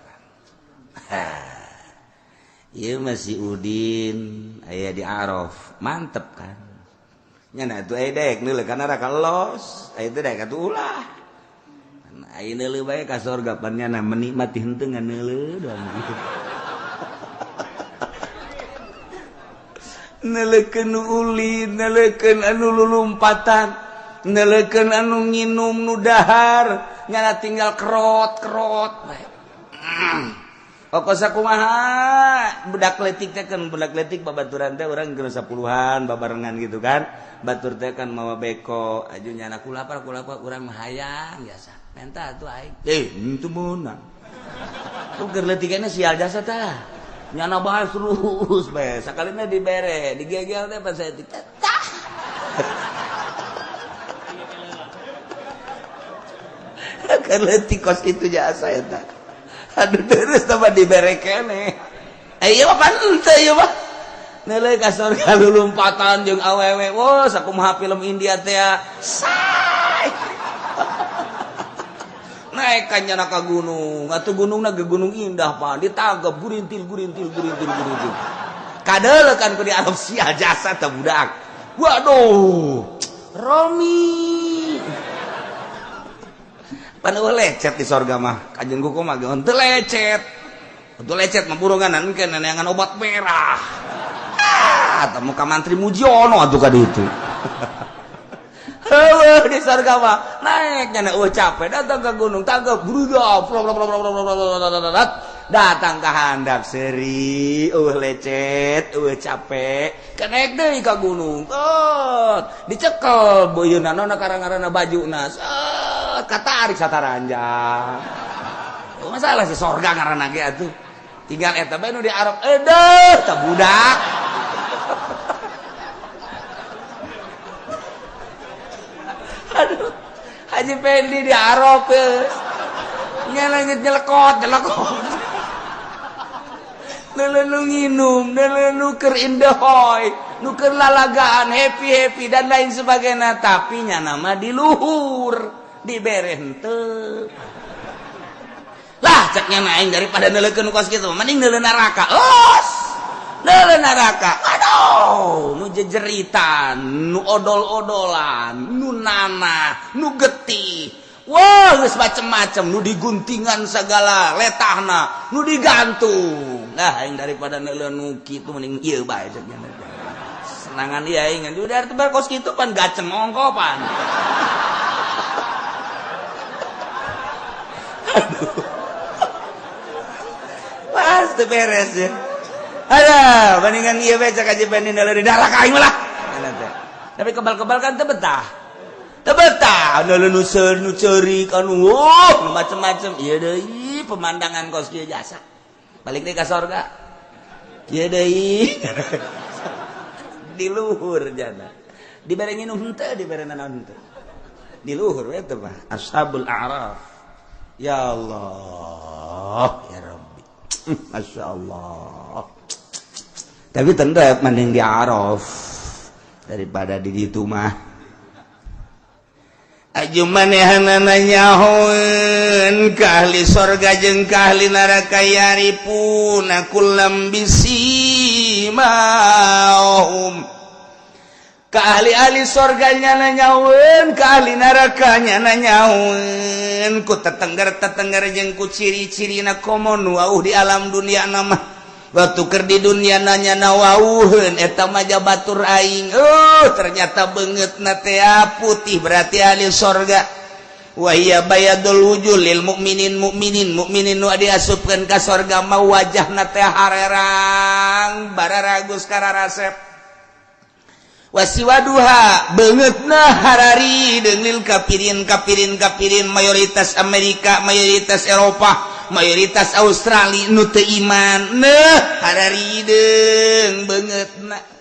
Ieu masih Udin aya di Araf mantep kan nyana atuh aya dek neuleuh ka neraka los aya teh dek atuh ulah aya neuleuh bae ka sorga pan nyana menikmati henteu ngan neuleuh doang gitu. Neuleukeun nu ulin, neuleukeun anu lulumpatan, neuleukeun anu nginum nu dahar, nyana tinggal kerot-kerot bae. Pokok sakumaha budak letik teh kan budak letik babaturan teh urang geus 10-an babarengan gitu kan. Batur teh kan mawa beko, aju nyana kulapar kulapar urang mah hayang biasa. Menta atuh aing. Eh, henteu meunang. Tuh keur leutikna sial jasa tah. Nyana bahas terus bae sakalina dibere digegel teh pas saya tah. Keur leutik kos kitu jasa eta. Aduh terus tambah dibere keneh. Eh ieu mah pan henteu ieu mah. Neuleuh ka sorga lulumpatan jeung awewe. Wah, sakumaha film India teh. Say. Naik ka nyana ka gunung. Atuh gunungna ge gunung indah pan. Ditagep gurintil gurintil gurintil gurintil. Kadeuleukan ku di Arab sia jasa teh budak. Waduh. Romi. Pan eueuh lecet di sorga mah. Kanjeng kuku mah ge henteu lecet. Henteu lecet mah burunganan engke neneangan obat merah. Ah, temu ka mantri Mujiono atuh ka ditu. Heueuh di sorga mah naik nyana eueuh capek datang ke gunung tanggap bruda datang ka handap seuri eueuh lecet eueuh capek kenaik deui ka gunung tot dicekel beuyeuna nona karang-karana bajuna set katarik sataranjang. Masalah si sorga ngaranna ge atuh tinggal eta bae nu di Arab edeuh tah budak. Aduh, Haji Pendi di Arab nyelengit nyelekot nyelekot neuleuh nginum neuleuh nu keur indehoy nu keur lalagaan happy happy dan lain sebagainya tapi nya nama di luhur dibere henteu lah ceknya aing daripada neuleukeun kos kitu mending neuleuh neraka los neuleuh neraka. Aduh, nu jejeritan, nu odol-odolan, nu nanah, nu getih. Wah, geus macem-macem, nu diguntingan segala letahna, nu digantung. Nah, aing daripada neuleuh nu kitu mending ieu bae cek nya. Senangan ieu aing udah teu kos kitu pan gaceng ongkopan. Aduh. Pas teu beres ya. Ada bandingan ieu bae cek Haji Pendi neuleuh di dalah ka aing lah. Tapi kebal-kebal kan teu betah. Teu betah neuleuh nu seuri nu ceurik anu nu macem-macem. Ieu deui pemandangan kos kieu jasa. Balik deui ka sorga. Ieu deui. Di luhur jana. Dibere nginum henteu, dibere nanaon henteu. Di luhur we teh mah Ashabul A'raf. Ya Allah, ya Rabbi. Masya Allah. Tapi tetap mending di Araf daripada di ditu mah. Aju manehanana nyahoeun ka ahli sorga jeung ka ahli neraka yaripuna kullam bisimahum. Ka ahli-ahli sorga nyana nyahoeun, ka ahli neraka nyana nyahoeun ku tetengger-tetengger jeung ku ciri-cirina komo nu wauh di alam dunia mah. Waktu keur di dunia nanya nawauheun eta mah batur aing. Ternyata beungeutna teh putih berarti ahli sorga. Wa hiya bayadul wujuh lil mukminin, mukminin, mukminin nu diasupkeun ka sorga mah wajahna teh harerang, bararagus, kararasep. Wasiwaduha, beungeutna hararideung, lil kafirin, kafirin, kafirin, mayoritas Amerika, mayoritas Eropa, mayoritas Australia nu teu iman, neh hararideung beungeutna.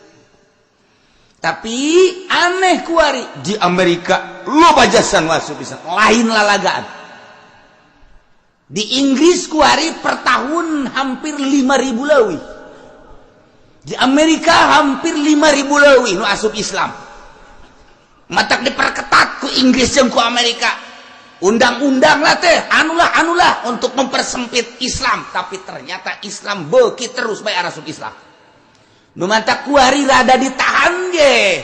Tapi aneh, kuari di Amerika loba jasa nu asup bisa lain lalagaan. Di Inggris kuari per tahun hampir 5000 leuwih, di Amerika hampir 5000 leuwih nu asup Islam. Matak diperketat ku Inggris jeung ku Amerika undang-undang lah teh, anulah anulah, untuk mempersempit Islam. Tapi ternyata Islam beuki terus bae asup Islam. Nu matak kuari rada ditahan ge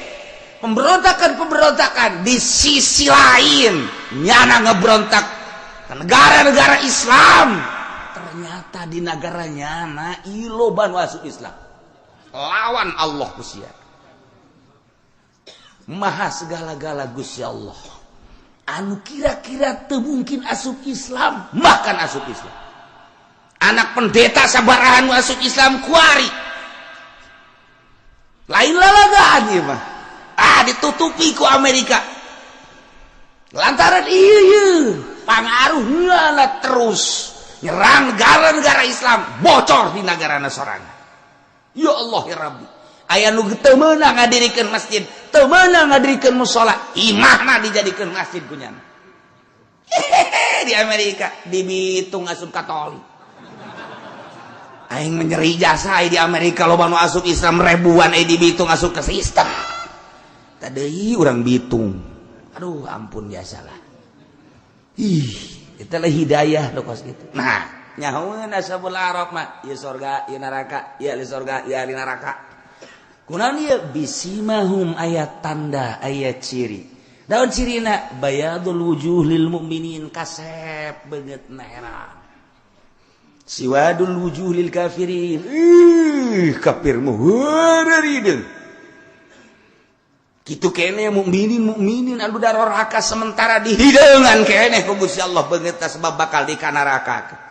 pemberontakan-pemberontakan. Di sisi lain nyana ngebrontak ke negara-negara Islam, ternyata di negara nyana loba nu asup Islam lawan Allah. Gusti Maha segala-gala, Gusti Allah, anu kira-kira teu mungkin asup Islam bahkan asup Islam. Anak pendeta sabarahan asup Islam kuari, lain lalagaan ieu mah. Ah, ditutupi ku Amerika lantaran iya pangaruh terus nyerang negara-negara Islam, bocor di negara sorangan. Ya Allah ya Rabbi, aya nu teu meunang ngadirikeun masjid, teu meunang ngadirikeun musala, imahna dijadikeun masjid ku nyana. Di Amerika, di Bitung asup Katolik. Aing menyeri jasa di Amerika loba nu asup Islam ribuan, eh di Bitung asup ke sistem tadi orang Bitung. Aduh, ampun, biasalah. Ih, itulah hidayah lo kos gitu. Nah, nyahoeun Ashabul A'raf mah ieu sorga, ieu neraka, ieu ahli sorga, ieu ahli neraka. Kunaon ieu? Bisimahum, aya tanda, aya ciri. Daun cirina bayadul wujuh lil mukminin, kasep beungeut herang. Siwadul wujuh lil kafirin, ih, kafir mah heureurideung kitu kene. Mukminin, mukminin anu daroraka sementara dihideungan keneh ku Gusti Allah beungeut sebab bakal di neraka.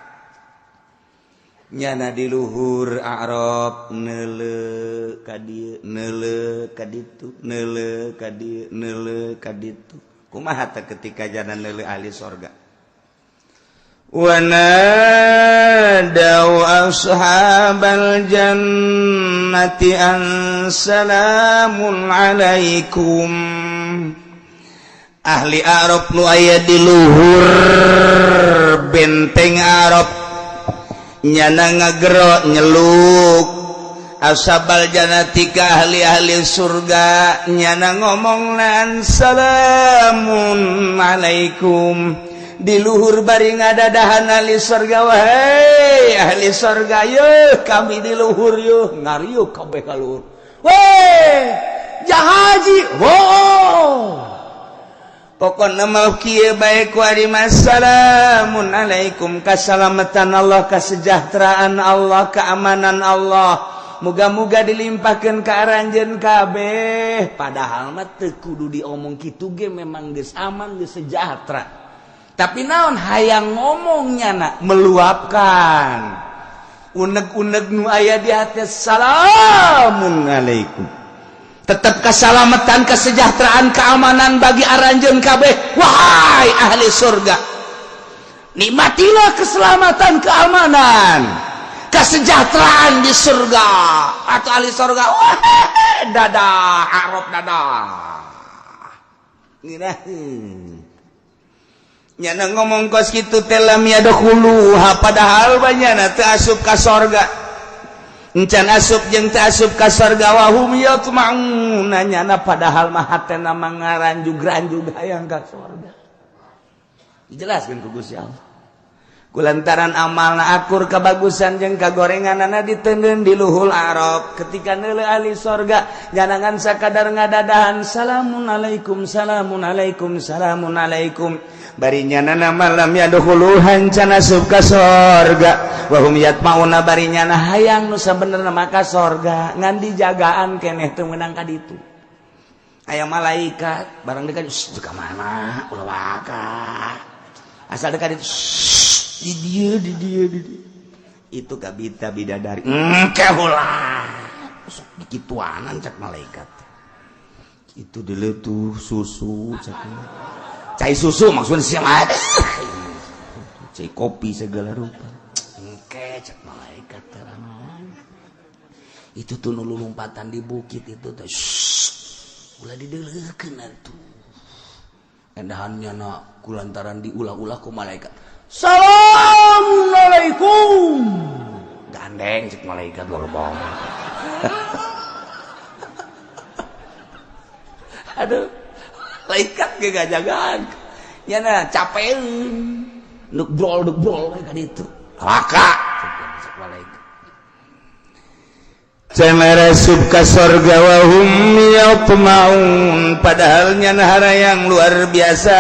Nyana di luhur A'raf neuleu ka dieu, neuleu ka ditu, neuleu ka dieu, neuleu ka ditu. Kumaha teh ketika jana neuleu ahli sorga? Wanadau ashabal jannati an salamun alaikum. Ahli A'raf nu aya di luhur benteng A'raf nyana ngagero nyeluk ashabal jannati ka ahli-ahli surga. Nyana ngomong lan salamun alaikum di luhur bari ngadadahan ahli surga. Wahai ahli surga, yeuh kami di luhur, yeuh ngariuh kabeh ka luhur. Weh, jahaji, oh, pokokna mau kieu bae ku ari, salamun alaikum, kasalamatan Allah, kesejahteraan Allah, keamanan Allah, muga-muga dilimpahkan ke aranjeun kabeh. Padahal mah teu kudu diomong kitu ge memang geus aman, geus sejahtera, tapi naon, hayang ngomongnya nak meluapkan unek-unek nu aya di hati. Salamun alaikum, tetap keselamatan, kesejahteraan, keamanan bagi aranjeun kabeh. Wahai ahli surga, nikmatilah keselamatan, keamanan, kesejahteraan di surga. Atau ahli surga, wah, dadah Arab, dadah. Ngeunaheun nyana ngomong kos kitu teh. Lam yadkhuluha, padahal banyana teu asup ka sorga, encan asup jeung teu asup ka sorga. Wahum yatma'una, nyana padahal mah hatena mangaranjug-ranjug hayang ka sorga. Dijelaskeun ku Gusti Allah, kulantaran amalna akur kebagusan jeung kagorenganana, diteundeun di luhur A'raf. Ketika neuleu ahli sorga, jangan sakadar ngadadahan salamun alaikum, salamun alaikum, salamun alaikum, bari nyana mah lam yadkhuluha, can asup ka sorga. Wahum yatmauna, bari nyana hayang nu sabenerna maka sorga, ngan dijagaan keneh teu meunang ka ditu. Aya malaikat barang dekat ka mana ulah waka. Asal dekat itu di dia di dia di dia. Itu kabita bidadari. Engke ulah. Sok dikituanan cak malaikat. Itu dulu tuh susu cak. Cai susu maksudnya siapa? Cai kopi segala rupa. Engke cak malaikat terangan. Itu tuh nu lompatan di bukit itu tuh. Ulah dideleukeun atuh. Endahannya na kulantaran diulah-ulah ku malaikat. Assalamualaikum. Gandeng cek malaikat lolobong. Aduh, malaikat ge gajagaan. Nya na capeun. Nuk brol we ka ditu. Raka cek malaikat. Cenah ka sorga wa hum yatma'un, padahal nyana harayang luar biasa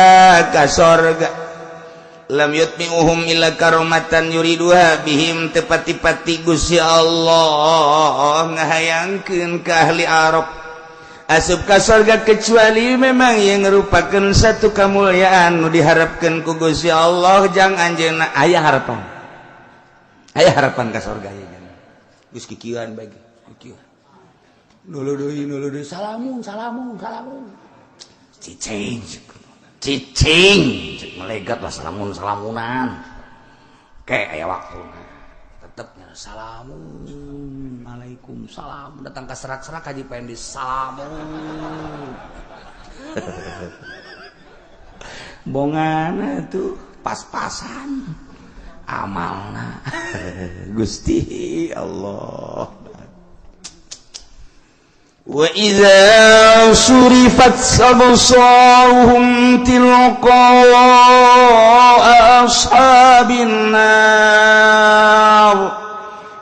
ka sorga. Lam yutmi'uhum illa karomatan yuriduha bihim, tepati-pati Gusti Allah ngahayangkeun ka ahli Arab asup ka sorga kecuali memang yang merupakan satu kemuliaan nu diharapkeun ku Gusti Allah jang anjeunna. Aya harapan, aya harapan ka sorga ye geus kikieuan bae. Nulu deui salamun salamun salamun cicing cicing cek malaikat lah salamun salamunan ke aya waktuna tetepnya salamun alaikum salam datang ka serak-serak haji pengen di salamun bongana tuh pas-pasan amalna Gusti Allah. Wa idza surifat absaruhum tilqa ashabin nar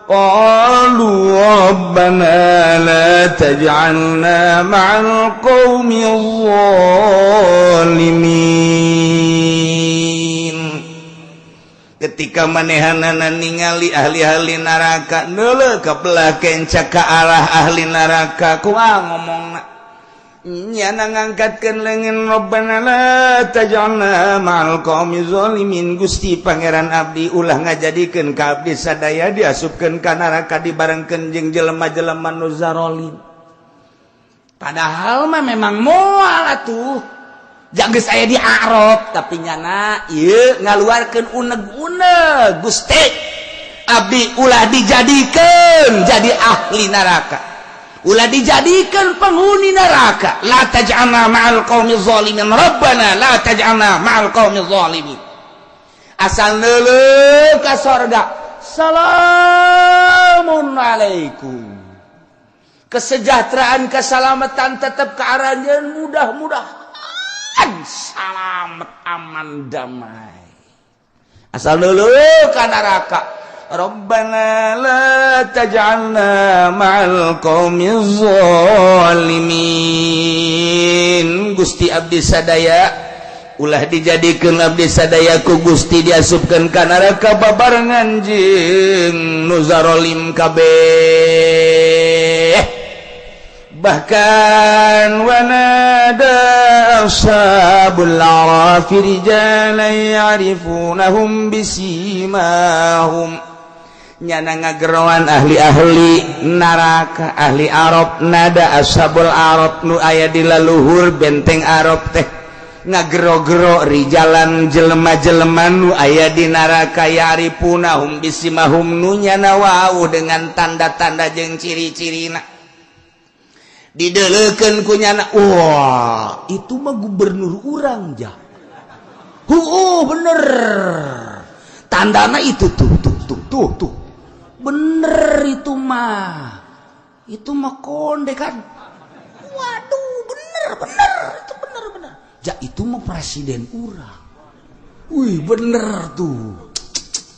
qalu rabbana la taj'alna ma'al qaumil zalimin. Ketika manehanana ningali ahli-ahli neraka neuleuh ka belah kenca ka arah ahli neraka kumaha ngomongna nyana ngangkatkeun leungeun rabbana la taj'alna ma'al qaumi zalimin. Gusti Pangeran abdi ulah ngajadikeun ka abdi sadaya diasupkeun ka neraka dibarengkeun jeung jelema-jelema nu zarolim. Padahal mah memang moal atuh geus aya di Arab tapi nyana ieu ngaluarkeun uneg-uneg Gusti abdi ulah dijadikeun jadi ahli neraka, ulah dijadikeun penghuni neraka. La taj'alna ma'al qaumi zalimin rabbana la taj'alna ma'al qaumi zalimin. Asal neuleuh ka sorga salamun alaikum, kesejahteraan keselamatan tetap ke aranjeun, mudah-mudahan salamet aman damai. Asal dulu ka neraka Rabbana la taj'alna ma'al qaumil zalimin. Gusti abdi sadaya ulah dijadikeun abdi sadaya ku Gusti diasupkeun ka neraka babarengan jeung nu zarolim kabeh. Bahkan wanada ashabul arafi rijalan ya'rifunahum bisimahum, nyana ngageroan ahli-ahli neraka ahli Arab nada ashabul Arab nu aya di laluhur benteng Arab teh ngagero-gero rijalan jelema-jelema nu aya di neraka ya'rifunahum bisimahum nu nyana wau dengan tanda-tanda jeung ciri-cirina dideleukeun ku nyana. Wah, itu mah gubernur urang jah. Heuh, bener. Tandana itu tuh tuh tuh tuh tuh. Bener itu mah. Itu mah konde kan. Waduh, bener bener itu bener bener. Ja itu mah presiden urang. Wih, bener tuh.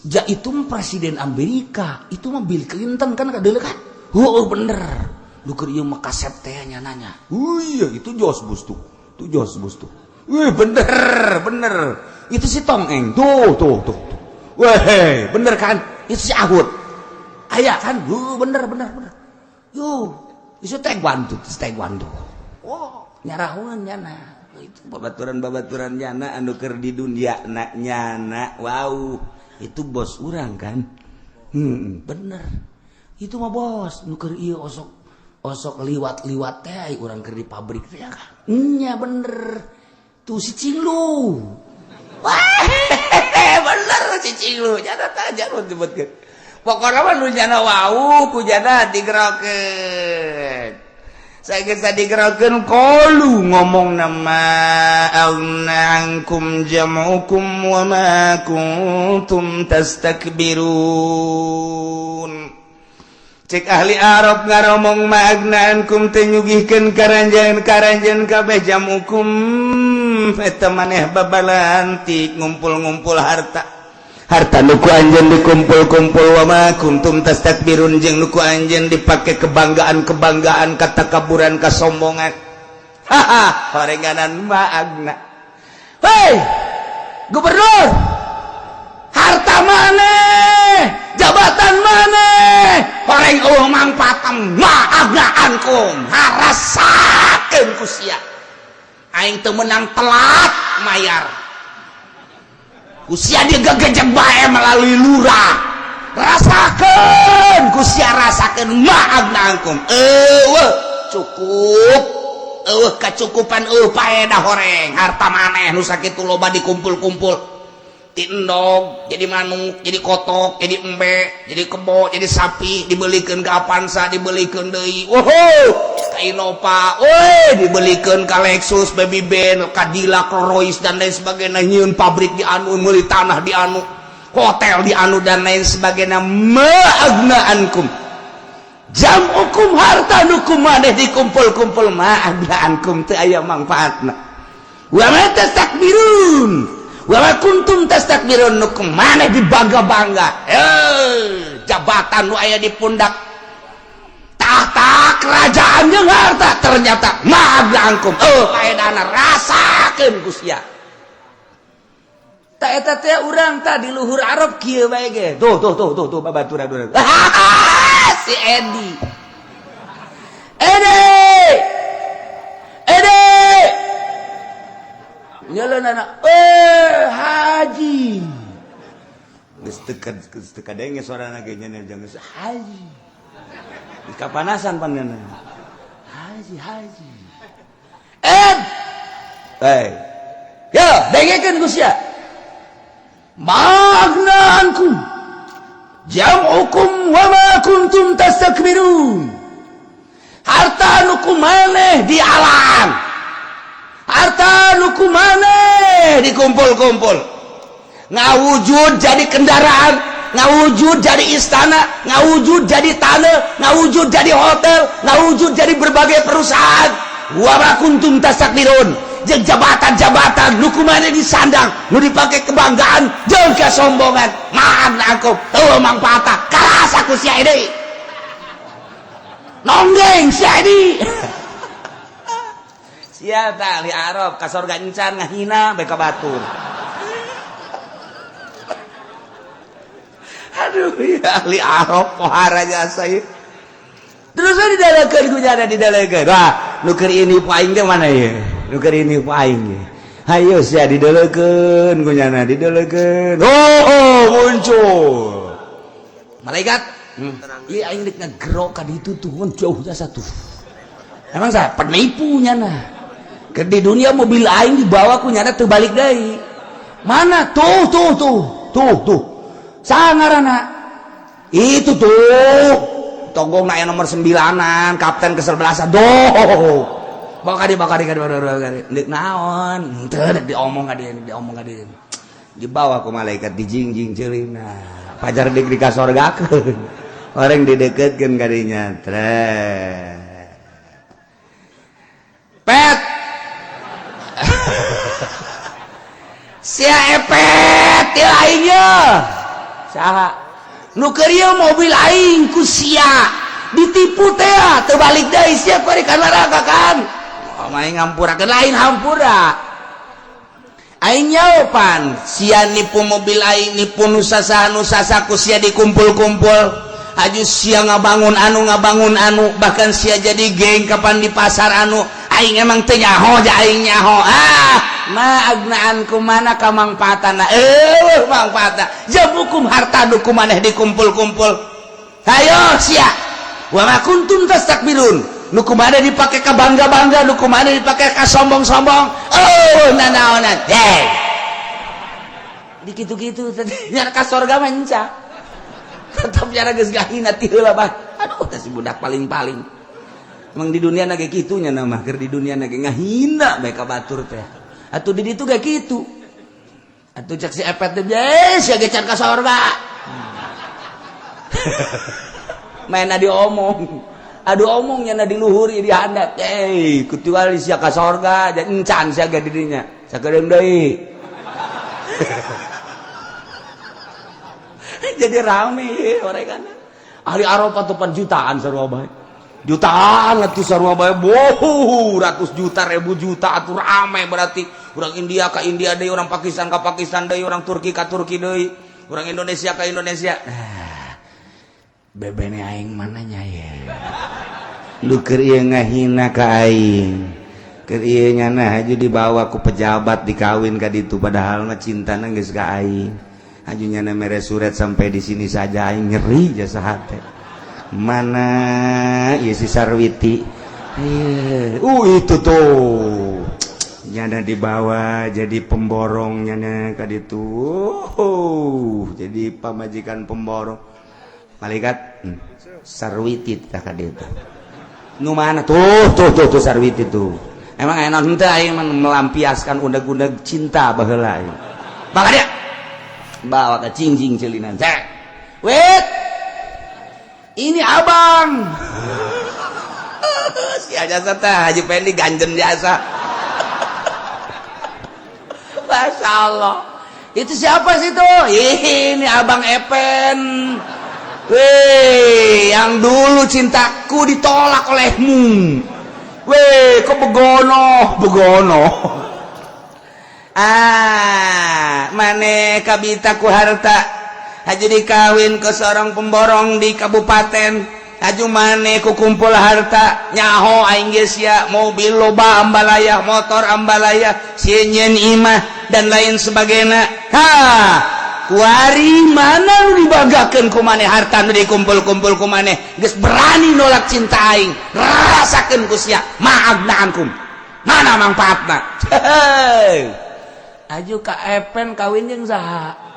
Ja itu mah presiden Amerika, itu mah Bill Clinton kan kadeuleu kan. Heuh, bener. Lu keur ieu mah kasep teh nyananya. Wih, itu Jos Bus tuh. Itu Jos Bus tuh. Wih, bener, bener. Itu si Tong Eng. Tuh, tuh, tuh, tuh. Weh, bener kan? Itu si Ahud. Aya kan? Bener, bener, bener. Yo, itu Taekwondo, Taekwondo. Wow. Nyarahoan nyana itu babaturan-babaturan nyana anu keur di dunia na nyana wow itu bos urang kan. Bener itu mah bos nu keur ieu osok osok liwat-liwat teh urang keur di pabrik teh kan. Nya bener tuh si Cinglu. Wah, bener si Cinglu nyana tah jangan disebutkeun. Pokokna mah nu nyana wau ku nyana digerokeun. Saya geus digerokeun qalu ngomong nama aghna ankum jam'ukum wa ma kuntum tastakbirun. Cek ahli Arab ngaromong ma aghna ankum teu nyugihkeun karanjeun kabeh jamukum eta maneh babalantik ngumpul-ngumpul harta. Harta nu ku anjeun dikumpul-kumpul wa ma kuntum tastakbirun jeung nu ku anjeun dipake kebanggaan-kebanggaan katakaburan kasombongan. Haha, horenganan ma agna. Hei, gubernur, harta maneh, jabatan maneh, horeng eueuh mangpaat ma agna ankum, harasakeun ku sia. Aing teu meunang telat mayar. Ku sia digegejek bae melalui lurah. Rasakeun ku sia rasakeun ma agna ankum. Eueuh cukup. Eueuh kacukupan eueuh paedah horeng harta maneh nu sakitu loba dikumpul-kumpul. Ti endog jadi manuk, jadi kotok, jadi embe, jadi kebo, jadi sapi, dibelikeun ke Avanza, dibelikeun deui. Woho, ka Innova, woi, dibelikeun ka Lexus, Baby Benz, Cadillac, Rolls dan lain sebagainya, nyieun pabrik di anu, meuli tanah di anu, hotel di anu dan lain sebagainya. Ma agna ankum. Jam'ukum harta nu ku maneh dikumpul-kumpul ma agna ankum teu aya mangfaatna. Wa ma tastakbirun. Wa ma kuntum tastakbirun nu ku maneh dibangga-bangga. Jabatan nu aya di pundak tahta kerajaan jeung harta ternyata ma agna ankum. Paedahna rasakeun ku sia. Ta eta teh urang tah di luhur Arab kieu bae ge. Tuh tuh tuh tuh tuh babaturan. Si Edi. Edi. Edi. Nyeleunana haji. Geus teu kadenge suarana ge nya jangan haji. Kapanasan pan haji haji. Ed. Hey. Ya, dengekeun ku sia. Ma agna ankum jam'ukum wa ma kuntum tastakbirun. Harta nu ku maneh di alam, harta nu ku maneh dikumpul-kumpul, ngawujud jadi kendaraan, ngawujud jadi istana, ngawujud jadi tanah, ngawujud jadi hotel, ngawujud jadi berbagai perusahaan. Wa ma kuntum tastakbirun jeung jabatan-jabatan nu ku maneh disandang, nu dipake kebanggaan jeung kesombongan. Ma agna ankum teu mangfaatna karasa ku sia deui. Nonggeng sia deui. Sia tah ahli Arab ka sorga encan ngahina bae ka batur. Aduh ya ahli Arab pohara jasa ieu. Terus we didalekeun ku nyana didalekeun. Wah, nu keur ini ku aing teh mana ieu? Nu keur ini ku aing ge. Hayu sia didalekeun ku nyana didalekeun. Oh, muncul. Malaikat. Ieu aing rek ngagero ka ditu tuh mun jauh jasa tuh. Emang saya penipu nyana. Ke di dunia mobil aing dibawa ku nyana teu balik deui. Mana tuh tuh tuh tuh tuh. Sangarana. Itu tuh. Tonggong aya nomor 9-an, kapten ke-11-an. Doh. Bawa ka dieu, bawa ka dieu, bawa ka dieu. Deuk naon? Henteu deuk diomong ka dieu, diomong ka dieu. Dibawa ku malaikat dijingjing ceulina. Pajar deuk dikasorgakeun. Orang dideketkeun ka dinya. Treh. Pet. Sia epet ieu aing ye. Saha? Nu keur ieu mobil aing ku sia ditipu teh teu balik deui sia kuari ka neraka kan. Oh, aing ngampurakeun lain hampura. Aing nyaopan sia nipu mobil aing nipu nu sasaha nu sasaha ku sia dikumpul-kumpul. Aju sia ngabangun anu bahkan sia jadi geng kapan di pasar anu. Aing emang teu nyaho ja aing nyaho. Ah, ma agnaanku mana kamangpaatana? Eh, mangpaatna. Jamukum harta nu ku maneh dikumpul-kumpul. Hayo sia. Wa ma kuntum tastakbirun. Nu ku maneh dipake ka bangga-bangga, nu ku maneh dipake ka sombong-sombong. Oh, nanaonan. Hey. Di kitu-kitu teh nya ka sorga mah enca. Tetep nyara geus gahina ti heula bah. Aduh, teh si budak paling-paling. Emang di dunia na ge kitu nya nama keur di dunia na ge ngahina bae ka batur teh. Atuh di ditu ge kitu. Atuh cek si Epet teh, "Sia ge can ka sorga." Maena diomong. Aduh omongnya na diluhuri di handap. Eh, kecuali sia ka sorga dan encan sia ge di dinya. Sakedeung deui. Jadi rame mereka. Ahli Arafah tuh pan jutaan sarua bae. Jutaan atuh sarua bae. Boh, ratus juta, ribu juta atuh rame berarti. Orang India ka India deui, orang Pakistan ka Pakistan deui, orang Turki ka Turki deui, orang Indonesia ka Indonesia. Ah, bebene aing mana nya ye? Lu keur ieu ngahina ka aing. Keur ieu nyana haju dibawa ku pejabat dikawin ka ditu padahal mah cintana geus ka aing. Haju nyana mere surat sampai di sini saja aing nyeri jasa hate. Mana ieu si Sarwiti? Itu tuh. Nyana dibawa jadi pemborong nyana ka ditu. Jadi pamajikan pemborong. Malaikat Sarwiti tah ka ditu. Nu mana tuh tuh tuh tuh Sarwiti tuh. Emang enak henteu aing melampiaskan undeg-undeg cinta baheula aing. Bawa dia. Bawa ke cingjing celinan. Cek. Wait. Ini abang. Si jasa teh Haji Pendi ganjen jasa. Masya Allah. Itu siapa sih tuh? Ini abang Epen. Weh, yang dulu cintaku ditolak olehmu. Weh, kok begono, begono. Ah, mane kabita ku harta. Haji dikawin ke seorang pemborong di kabupaten. Haju mane ku kumpul harta, nyaho aing geus sia, mobil loba ambalaya, motor ambalaya, sieun imah dan lain sebagainya. Ha, kuari mana nu dibanggakeun ku maneh harta nu dikumpul-kumpul ku maneh geus berani nolak cinta aing. Rasakeun ku sia, ma'agnaankum. Mana manfaatna? Hei. Aju ka Epen kawin jeung saha?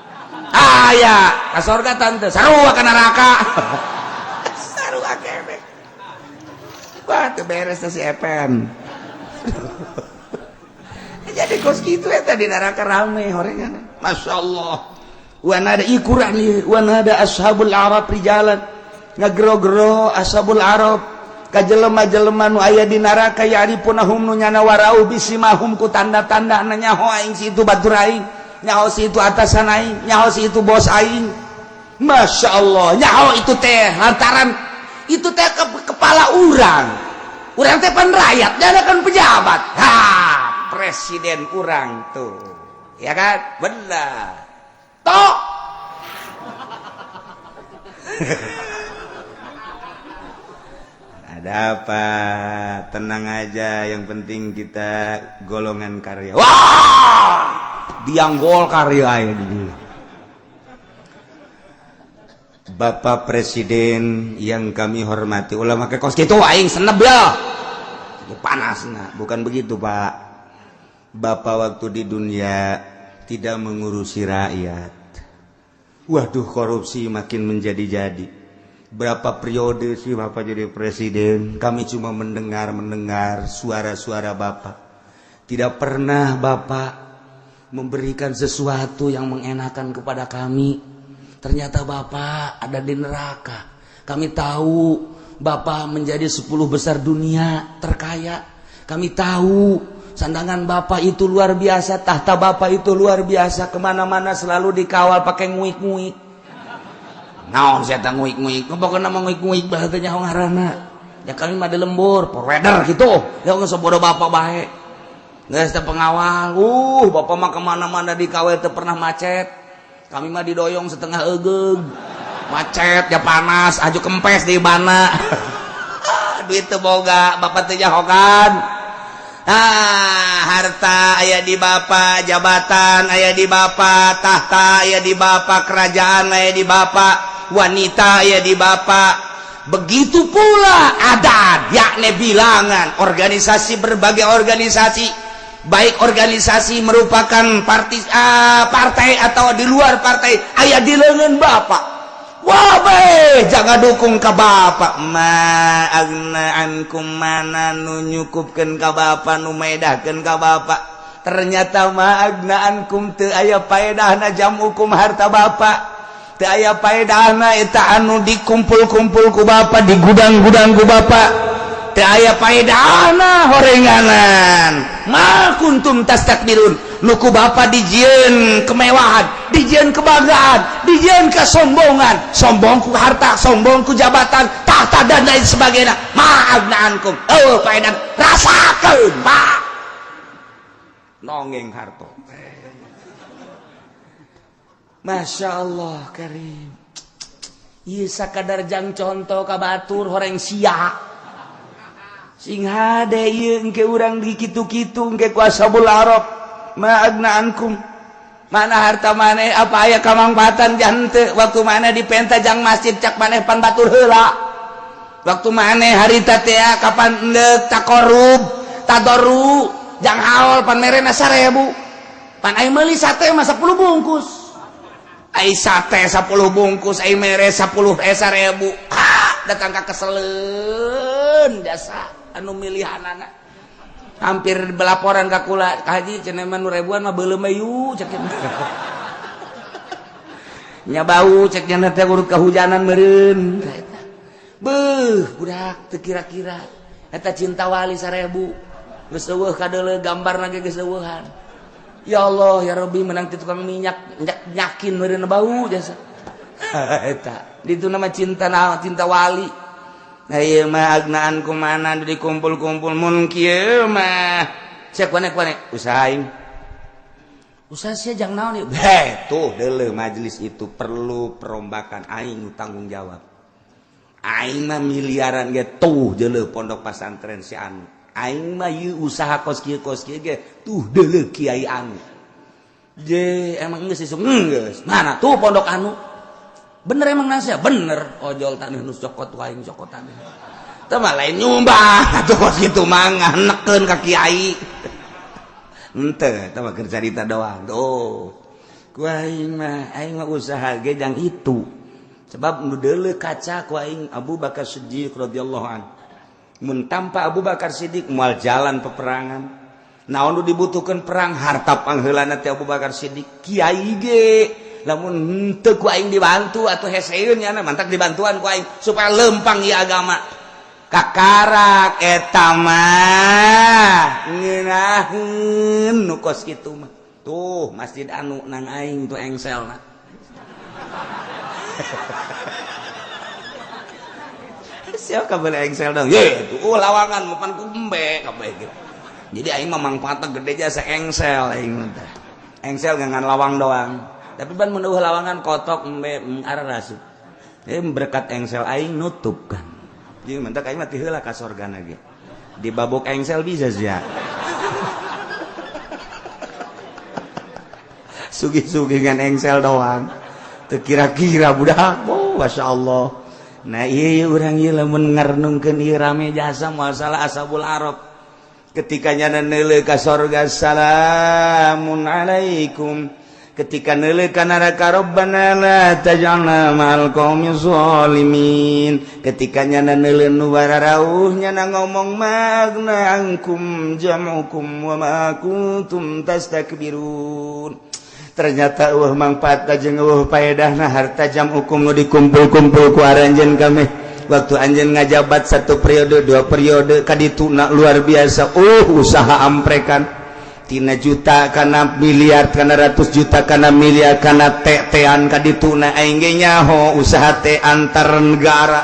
Aya, ka sorga tante, sarua ka neraka. Sarua keneh. Wah, teu beres si Epen. Jadi kos kitu eta di neraka rame horengan. Masya Allah. Wan ada ikuran wan ada ashabul arab rijalan ngagero-gero ashabul arab ka jelema-jelema nu aya di neraka ya'rifunahum nu nyana warau bisimahum ku tanda-tanda nyaho aing si itu batur aing, nyaho si itu atasan aing, nyaho si itu bos aing. Masya Allah, nyaho itu teh lantaran itu teh ke kepala urang. Urang teh pan rakyat, nyana kan pejabat. Ha, presiden urang tuh. Ya kan? Benar. Tok. Ada apa? Tenang aja, yang penting kita golongan karya. Wah, diang Golkar ya ini. Bapak Presiden yang kami hormati, ulah make kos kitu aing seneb ya. Panas nah, bukan begitu Pak. Bapak waktu di dunia tidak mengurusi rakyat. Waduh, korupsi makin menjadi-jadi. Berapa periode sih Bapak jadi presiden, kami cuma mendengar-mendengar suara-suara Bapak. Tidak pernah Bapak memberikan sesuatu yang mengenakan kepada kami. Ternyata Bapak ada di neraka. Kami tahu Bapak menjadi 10 besar dunia terkaya. Kami tahu sandangan Bapak itu luar biasa, tahta Bapak itu luar biasa, kemana-mana selalu dikawal pakai nguik-nguik. Naon saya nguik-nguik, pokoknya mah nguik-nguik bahasanya ngaranna. Ya kami mah di lembur, provider gitu. Ya geus bodoh Bapak bae. Geus teh pengawal. Bapak mah kemana-mana dikawal teu pernah macet. Kami mah didoyong setengah egeug. Macet ya panas, aju kempes di bana. Duit teu boga, Bapak teu nyahokan. Ah, harta aya di Bapak, jabatan aya di Bapak, tahta aya di Bapak, kerajaan aya di Bapak, wanita aya di Bapak. Begitu pula adat, yakni bilangan organisasi, berbagai organisasi, baik organisasi merupakan partai, partai atau di luar partai, aya di lengan Bapak. Wah, jangan dukung ke Bapak. Ma aghna ankum, mana nu nyukupkeun ka Bapak, nu maedahkeun ka Bapak? Ternyata ma aghna ankum, teu aya paedahna jam'ukum harta Bapak, teu aya paedahna eta anu dikumpul-kumpul ku Bapak, di gudang-gudang ku Bapak, teu aya paedahna horenganan. Ma kuntum tastakbirun, nu ku Bapak dijieun kemewahan, dijieun kebanggaan, dijieun kesombongan, sombong ku harta, sombong ku jabatan, tahta, dan lain sebagainya. Ma aghna ankum, oh paedah rasakeun, Pak, nongeng harto. Masya Allah Karim. Ieu sakadar jang contoh ka batur horeng sia. Sing hade ieu engke urang di kitu-kitu engke ku ashabul arab. Ma aghna ankum, mana harta maneh, apa aya kamangfaatan jante waktu mana dipenta jang masjid, cak maneh pan batur heula. Waktu maneh harita teh kapan endek takorub tadoru jang haul pan merena 1000, pan ai meuli sate mah 10 bungkus, ai sate 10 bungkus ai mere 10 1000. Ah, datang ka keseleun jasa anu milihanana, hampir belaporan ka kula, "Ka haji, cenah mah nu ribuan mah beuleum yu," cek nya, bau cek nya teh, urut kehujanan meureun. Beuh, budak teu kira-kira eta cinta wali 1000 geus eueuh kadeuleu, gambarna ge geus eueuhan. Ya Allah ya Rabbi, menang ti tukang minyak nyakin meureun bau jasa eta ditu nama cinta na cinta wali. Nah, ieu mah aghna ankum, mana dikumpul-kumpul mun kieu mah cek wane usaha aing, usaha sia jang naon ieu? Heh, tuh deuleu, majelis itu perlu perombakan, aing tanggung jawab. Aing mah miliaran ge, tuh deuleu pondok pesantren si anu. Aing mah ieu usaha kos kieu ge, tuh deuleu kiai anu. Je, emang geus isuk geus mana tuh pondok anu? Bener emang nasihat bener, ojol tanah nu cokot waing cokot tanah teu mah lain nyumbang atuh kos kitu mah, neken ka kiai henteu, eta mah keur carita doang. Tuh ku aing mah, aing mah usaha ge jang itu, sebab nu deuleu kaca ku aing Abu Bakar Siddiq radhiyallahu an. Mun tanpa Abu Bakar Siddiq moal jalan peperangan. Naon nu dibutuhkeun perang? Harta pangheulana teh Abu Bakar Siddiq. Kiai ge lamun henteu ku aing dibantu atau heseun nya, mantak dibantuan ku aing supaya lempang ieu agama. Kakarak eta mah ngeunaheun nu kos kitu mah. Tuh masjid anu nang aing tuh engselna. Siapa kabel engsel dong? Ye, tuh lawangan mapan ku embe kabeh gitu. Jadi aing mah mangfaatna gede jasa engsel aing teh. Engsel ngan lawang doang. Tapi ban mun eueuh lawangan kotok embe arah rasup. Berkat engsel aing nutup kan. Jadi mentak aing mah ti heula ka sorgana ge. Di babuk engsel bisa sia. Sugih-sugih ngan engsel doang. Teu kira-kira budak. Oh, Masya Allah. Nah, iya urang ieu lamun ngarenungkeun ieu rame jasa masalah ashabul arab. Ketika nyana neuleuh ka sorga, salamun alaikum. Ketika neuleuh ka neraka, rabbana la taj'alna ma'al qaumi zalimin. Ketika nyana neuleuh nu bararauh, nyana ngomong ma aghna ankum jam'ukum wa ma kuntum tastakbirun. Ternyata eueuh mangfaat jeung eueuh paedahna harta jam'ukum nu dikumpul-kumpul ku aranjeun kami waktu anjeun ngajabat satu periode, dua periode kadituna luar biasa. Usaha amprekan tina juta kana miliar, kana ratus juta kana miliar, kana tetean kadituna. Aing ge nyaho usaha teh antar negara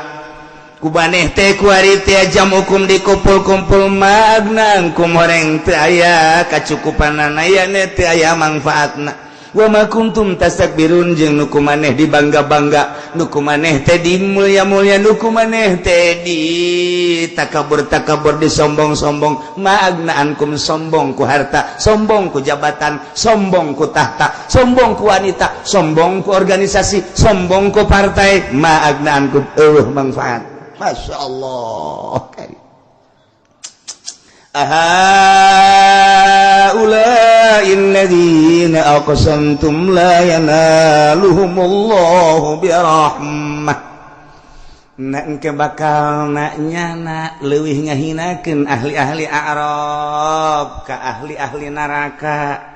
ku baneh teh kuari teh jam'ukum dikumpul-kumpul ma aghna ankum, horeng teu aya kacukupanana, aya teu aya mangfaatna. Wa ma kuntum tastakbirun jeung nu ku maneh dibangga-bangga, nu ku maneh teh dimulia-mulia, nu ku maneh teh di takabur-takabur, disombong-sombong. Ma agna ankum, sombong ku harta, sombong ku jabatan, sombong ku tahta, sombong ku wanita, sombong ku organisasi, sombong ku partai. Ma agna ankum, eueuh manfaat. Masya Allah. Ahaulai alladzina aqsamtum la yanaluhumullahu birahmah. Nak engke bakal nak nyana leuwih ngahinakeun ahli-ahli A'rab ka ahli-ahli neraka.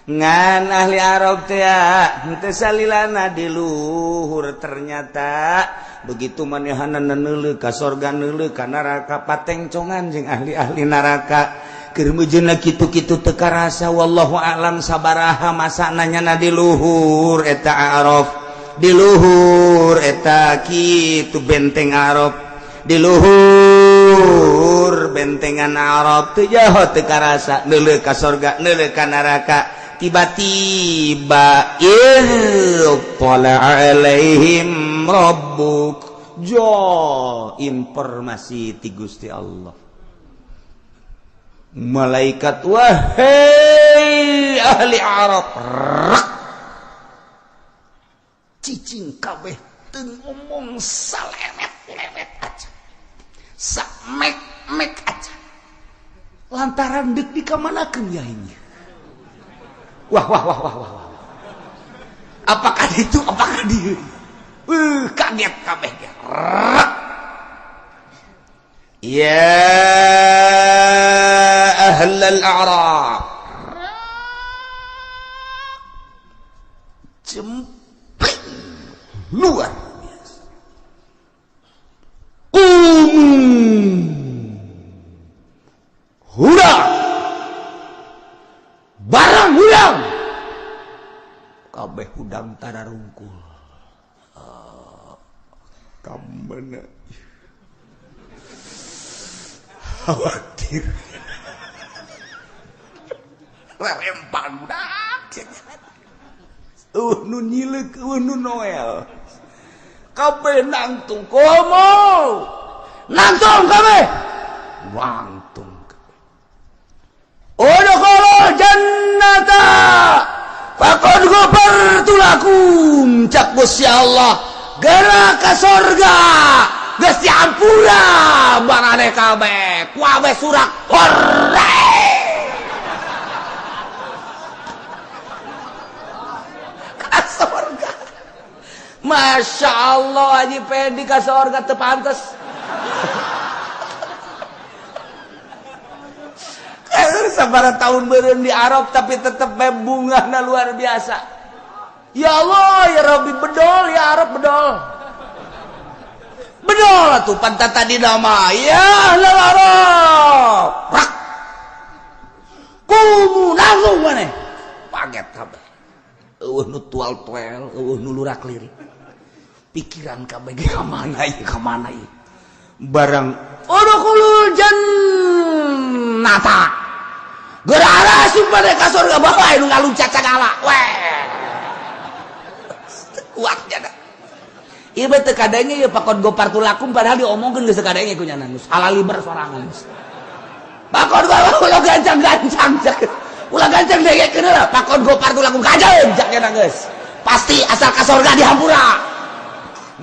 Ngan ahli Arab teh henteu salilana di luhur, ternyata begitu manehanna neuleuh ka sorga, neuleuh ka neraka, patengcongan jeung ahli-ahli neraka. Keur meujeuhna kitu-kitu teu karasa, wallahu a'lam sabaraha masana nyana di luhur eta A'raf, di luhur eta kitu benteng Arab, di luhur bentengan Arab teu jaho teu karasa neuleuh ka sorga, neuleuh ka neraka. Tiba-tiba ittala alaihim rabbuk, jo informasi ti Gusti Allah. Malaikat, wahai ahli Arab, rak cicing kabeh teu ngomong salemet-lemet aja, samek-mek aja, lantaran deuk dikamanakeun ya ini. Wah wah wah wah wah wah. Apakah itu, apakah dia? Kaget kabeh. Ya ahlal a'rab. Jemping luar biasa. Hurang. Barang hudang. Kabeh hudang tararungkul. Kamana khawatir. Rerempang budak. Nu nyileuk, nu Noel. Kabeh nangtung komo. Nangtung kabeh. Nangtung. Udkhulul jannata faqad ghafartu lakum, cak Gusti Allah, geura ka sorga geus diampura barane kabeh, kuabeh surak hore ka sorga. Masya Allah, Haji Pendi ka sorga teu pantes. Sabaraha tahun beureum di Arab tapi tetep bae bungahna luar biasa. Ya Allah ya Rabbi, bedol ya Arab, bedol. Bedol atuh pantat tadi nama ya ahlal Arab. Rak. Kumu langsung maneh. Paget kabeh. Eueuh nu tual-tuel, eueuh nu lurak lirik. Pikiran kabeh ge ka mana ieu, ka mana ieu. Barang udkhulul jannata. Geura asup maneh ka surga, bawa nu ngaluncat sagala. Weh. Kuat jana. Ieu teh kadenge ieu pakon gopar tulakum, padahal diomongkeun geus kadenge ku nyana geus halaliber sorangan geus. Pakon ulah gancang-gancang. Ulah gancang dengekeun heula pakon gopar tulakum kajeun jak nyana geus. Pasti asal ka surga dihampura.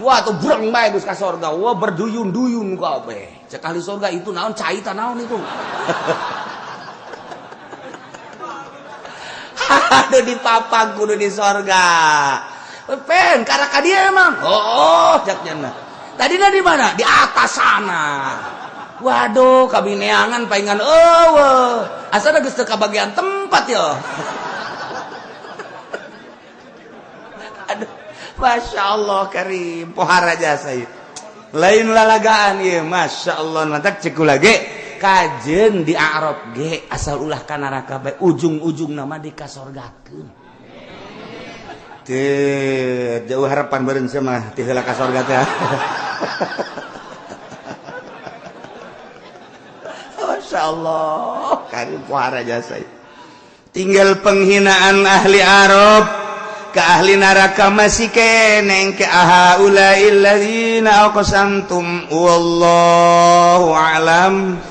Wah tuh breng bae geus ka surga. Wah berduyun-duyun kabeh. Cek ahli surga itu naon cai ta naon itu. Aduh dipapang kudu di sorga. Pen karena dia emang. Oh, jaknya. Tadi di mana? Di atas sana. Waduh, kabineangan paingan eueuh. Asal geus teu kabagian tempat ya. Aduh, Masya Allah karim, pohara jasa ieu. Lain lalagaan ieu, Masya Allah, mantak cek kula ge. Kajen di Arab ge asal ulah ka neraka bae, ujung-ujung nama dikasorgakeun. Teu jauh harapan beureun mah ti heula ka sorga teh. Masya Allah, karim pohara jasa. Tinggal penghinaan ahli Arab ke ahli neraka masih keneng ke ahaula'il ladzina aqsamtum, wallahu a'lam.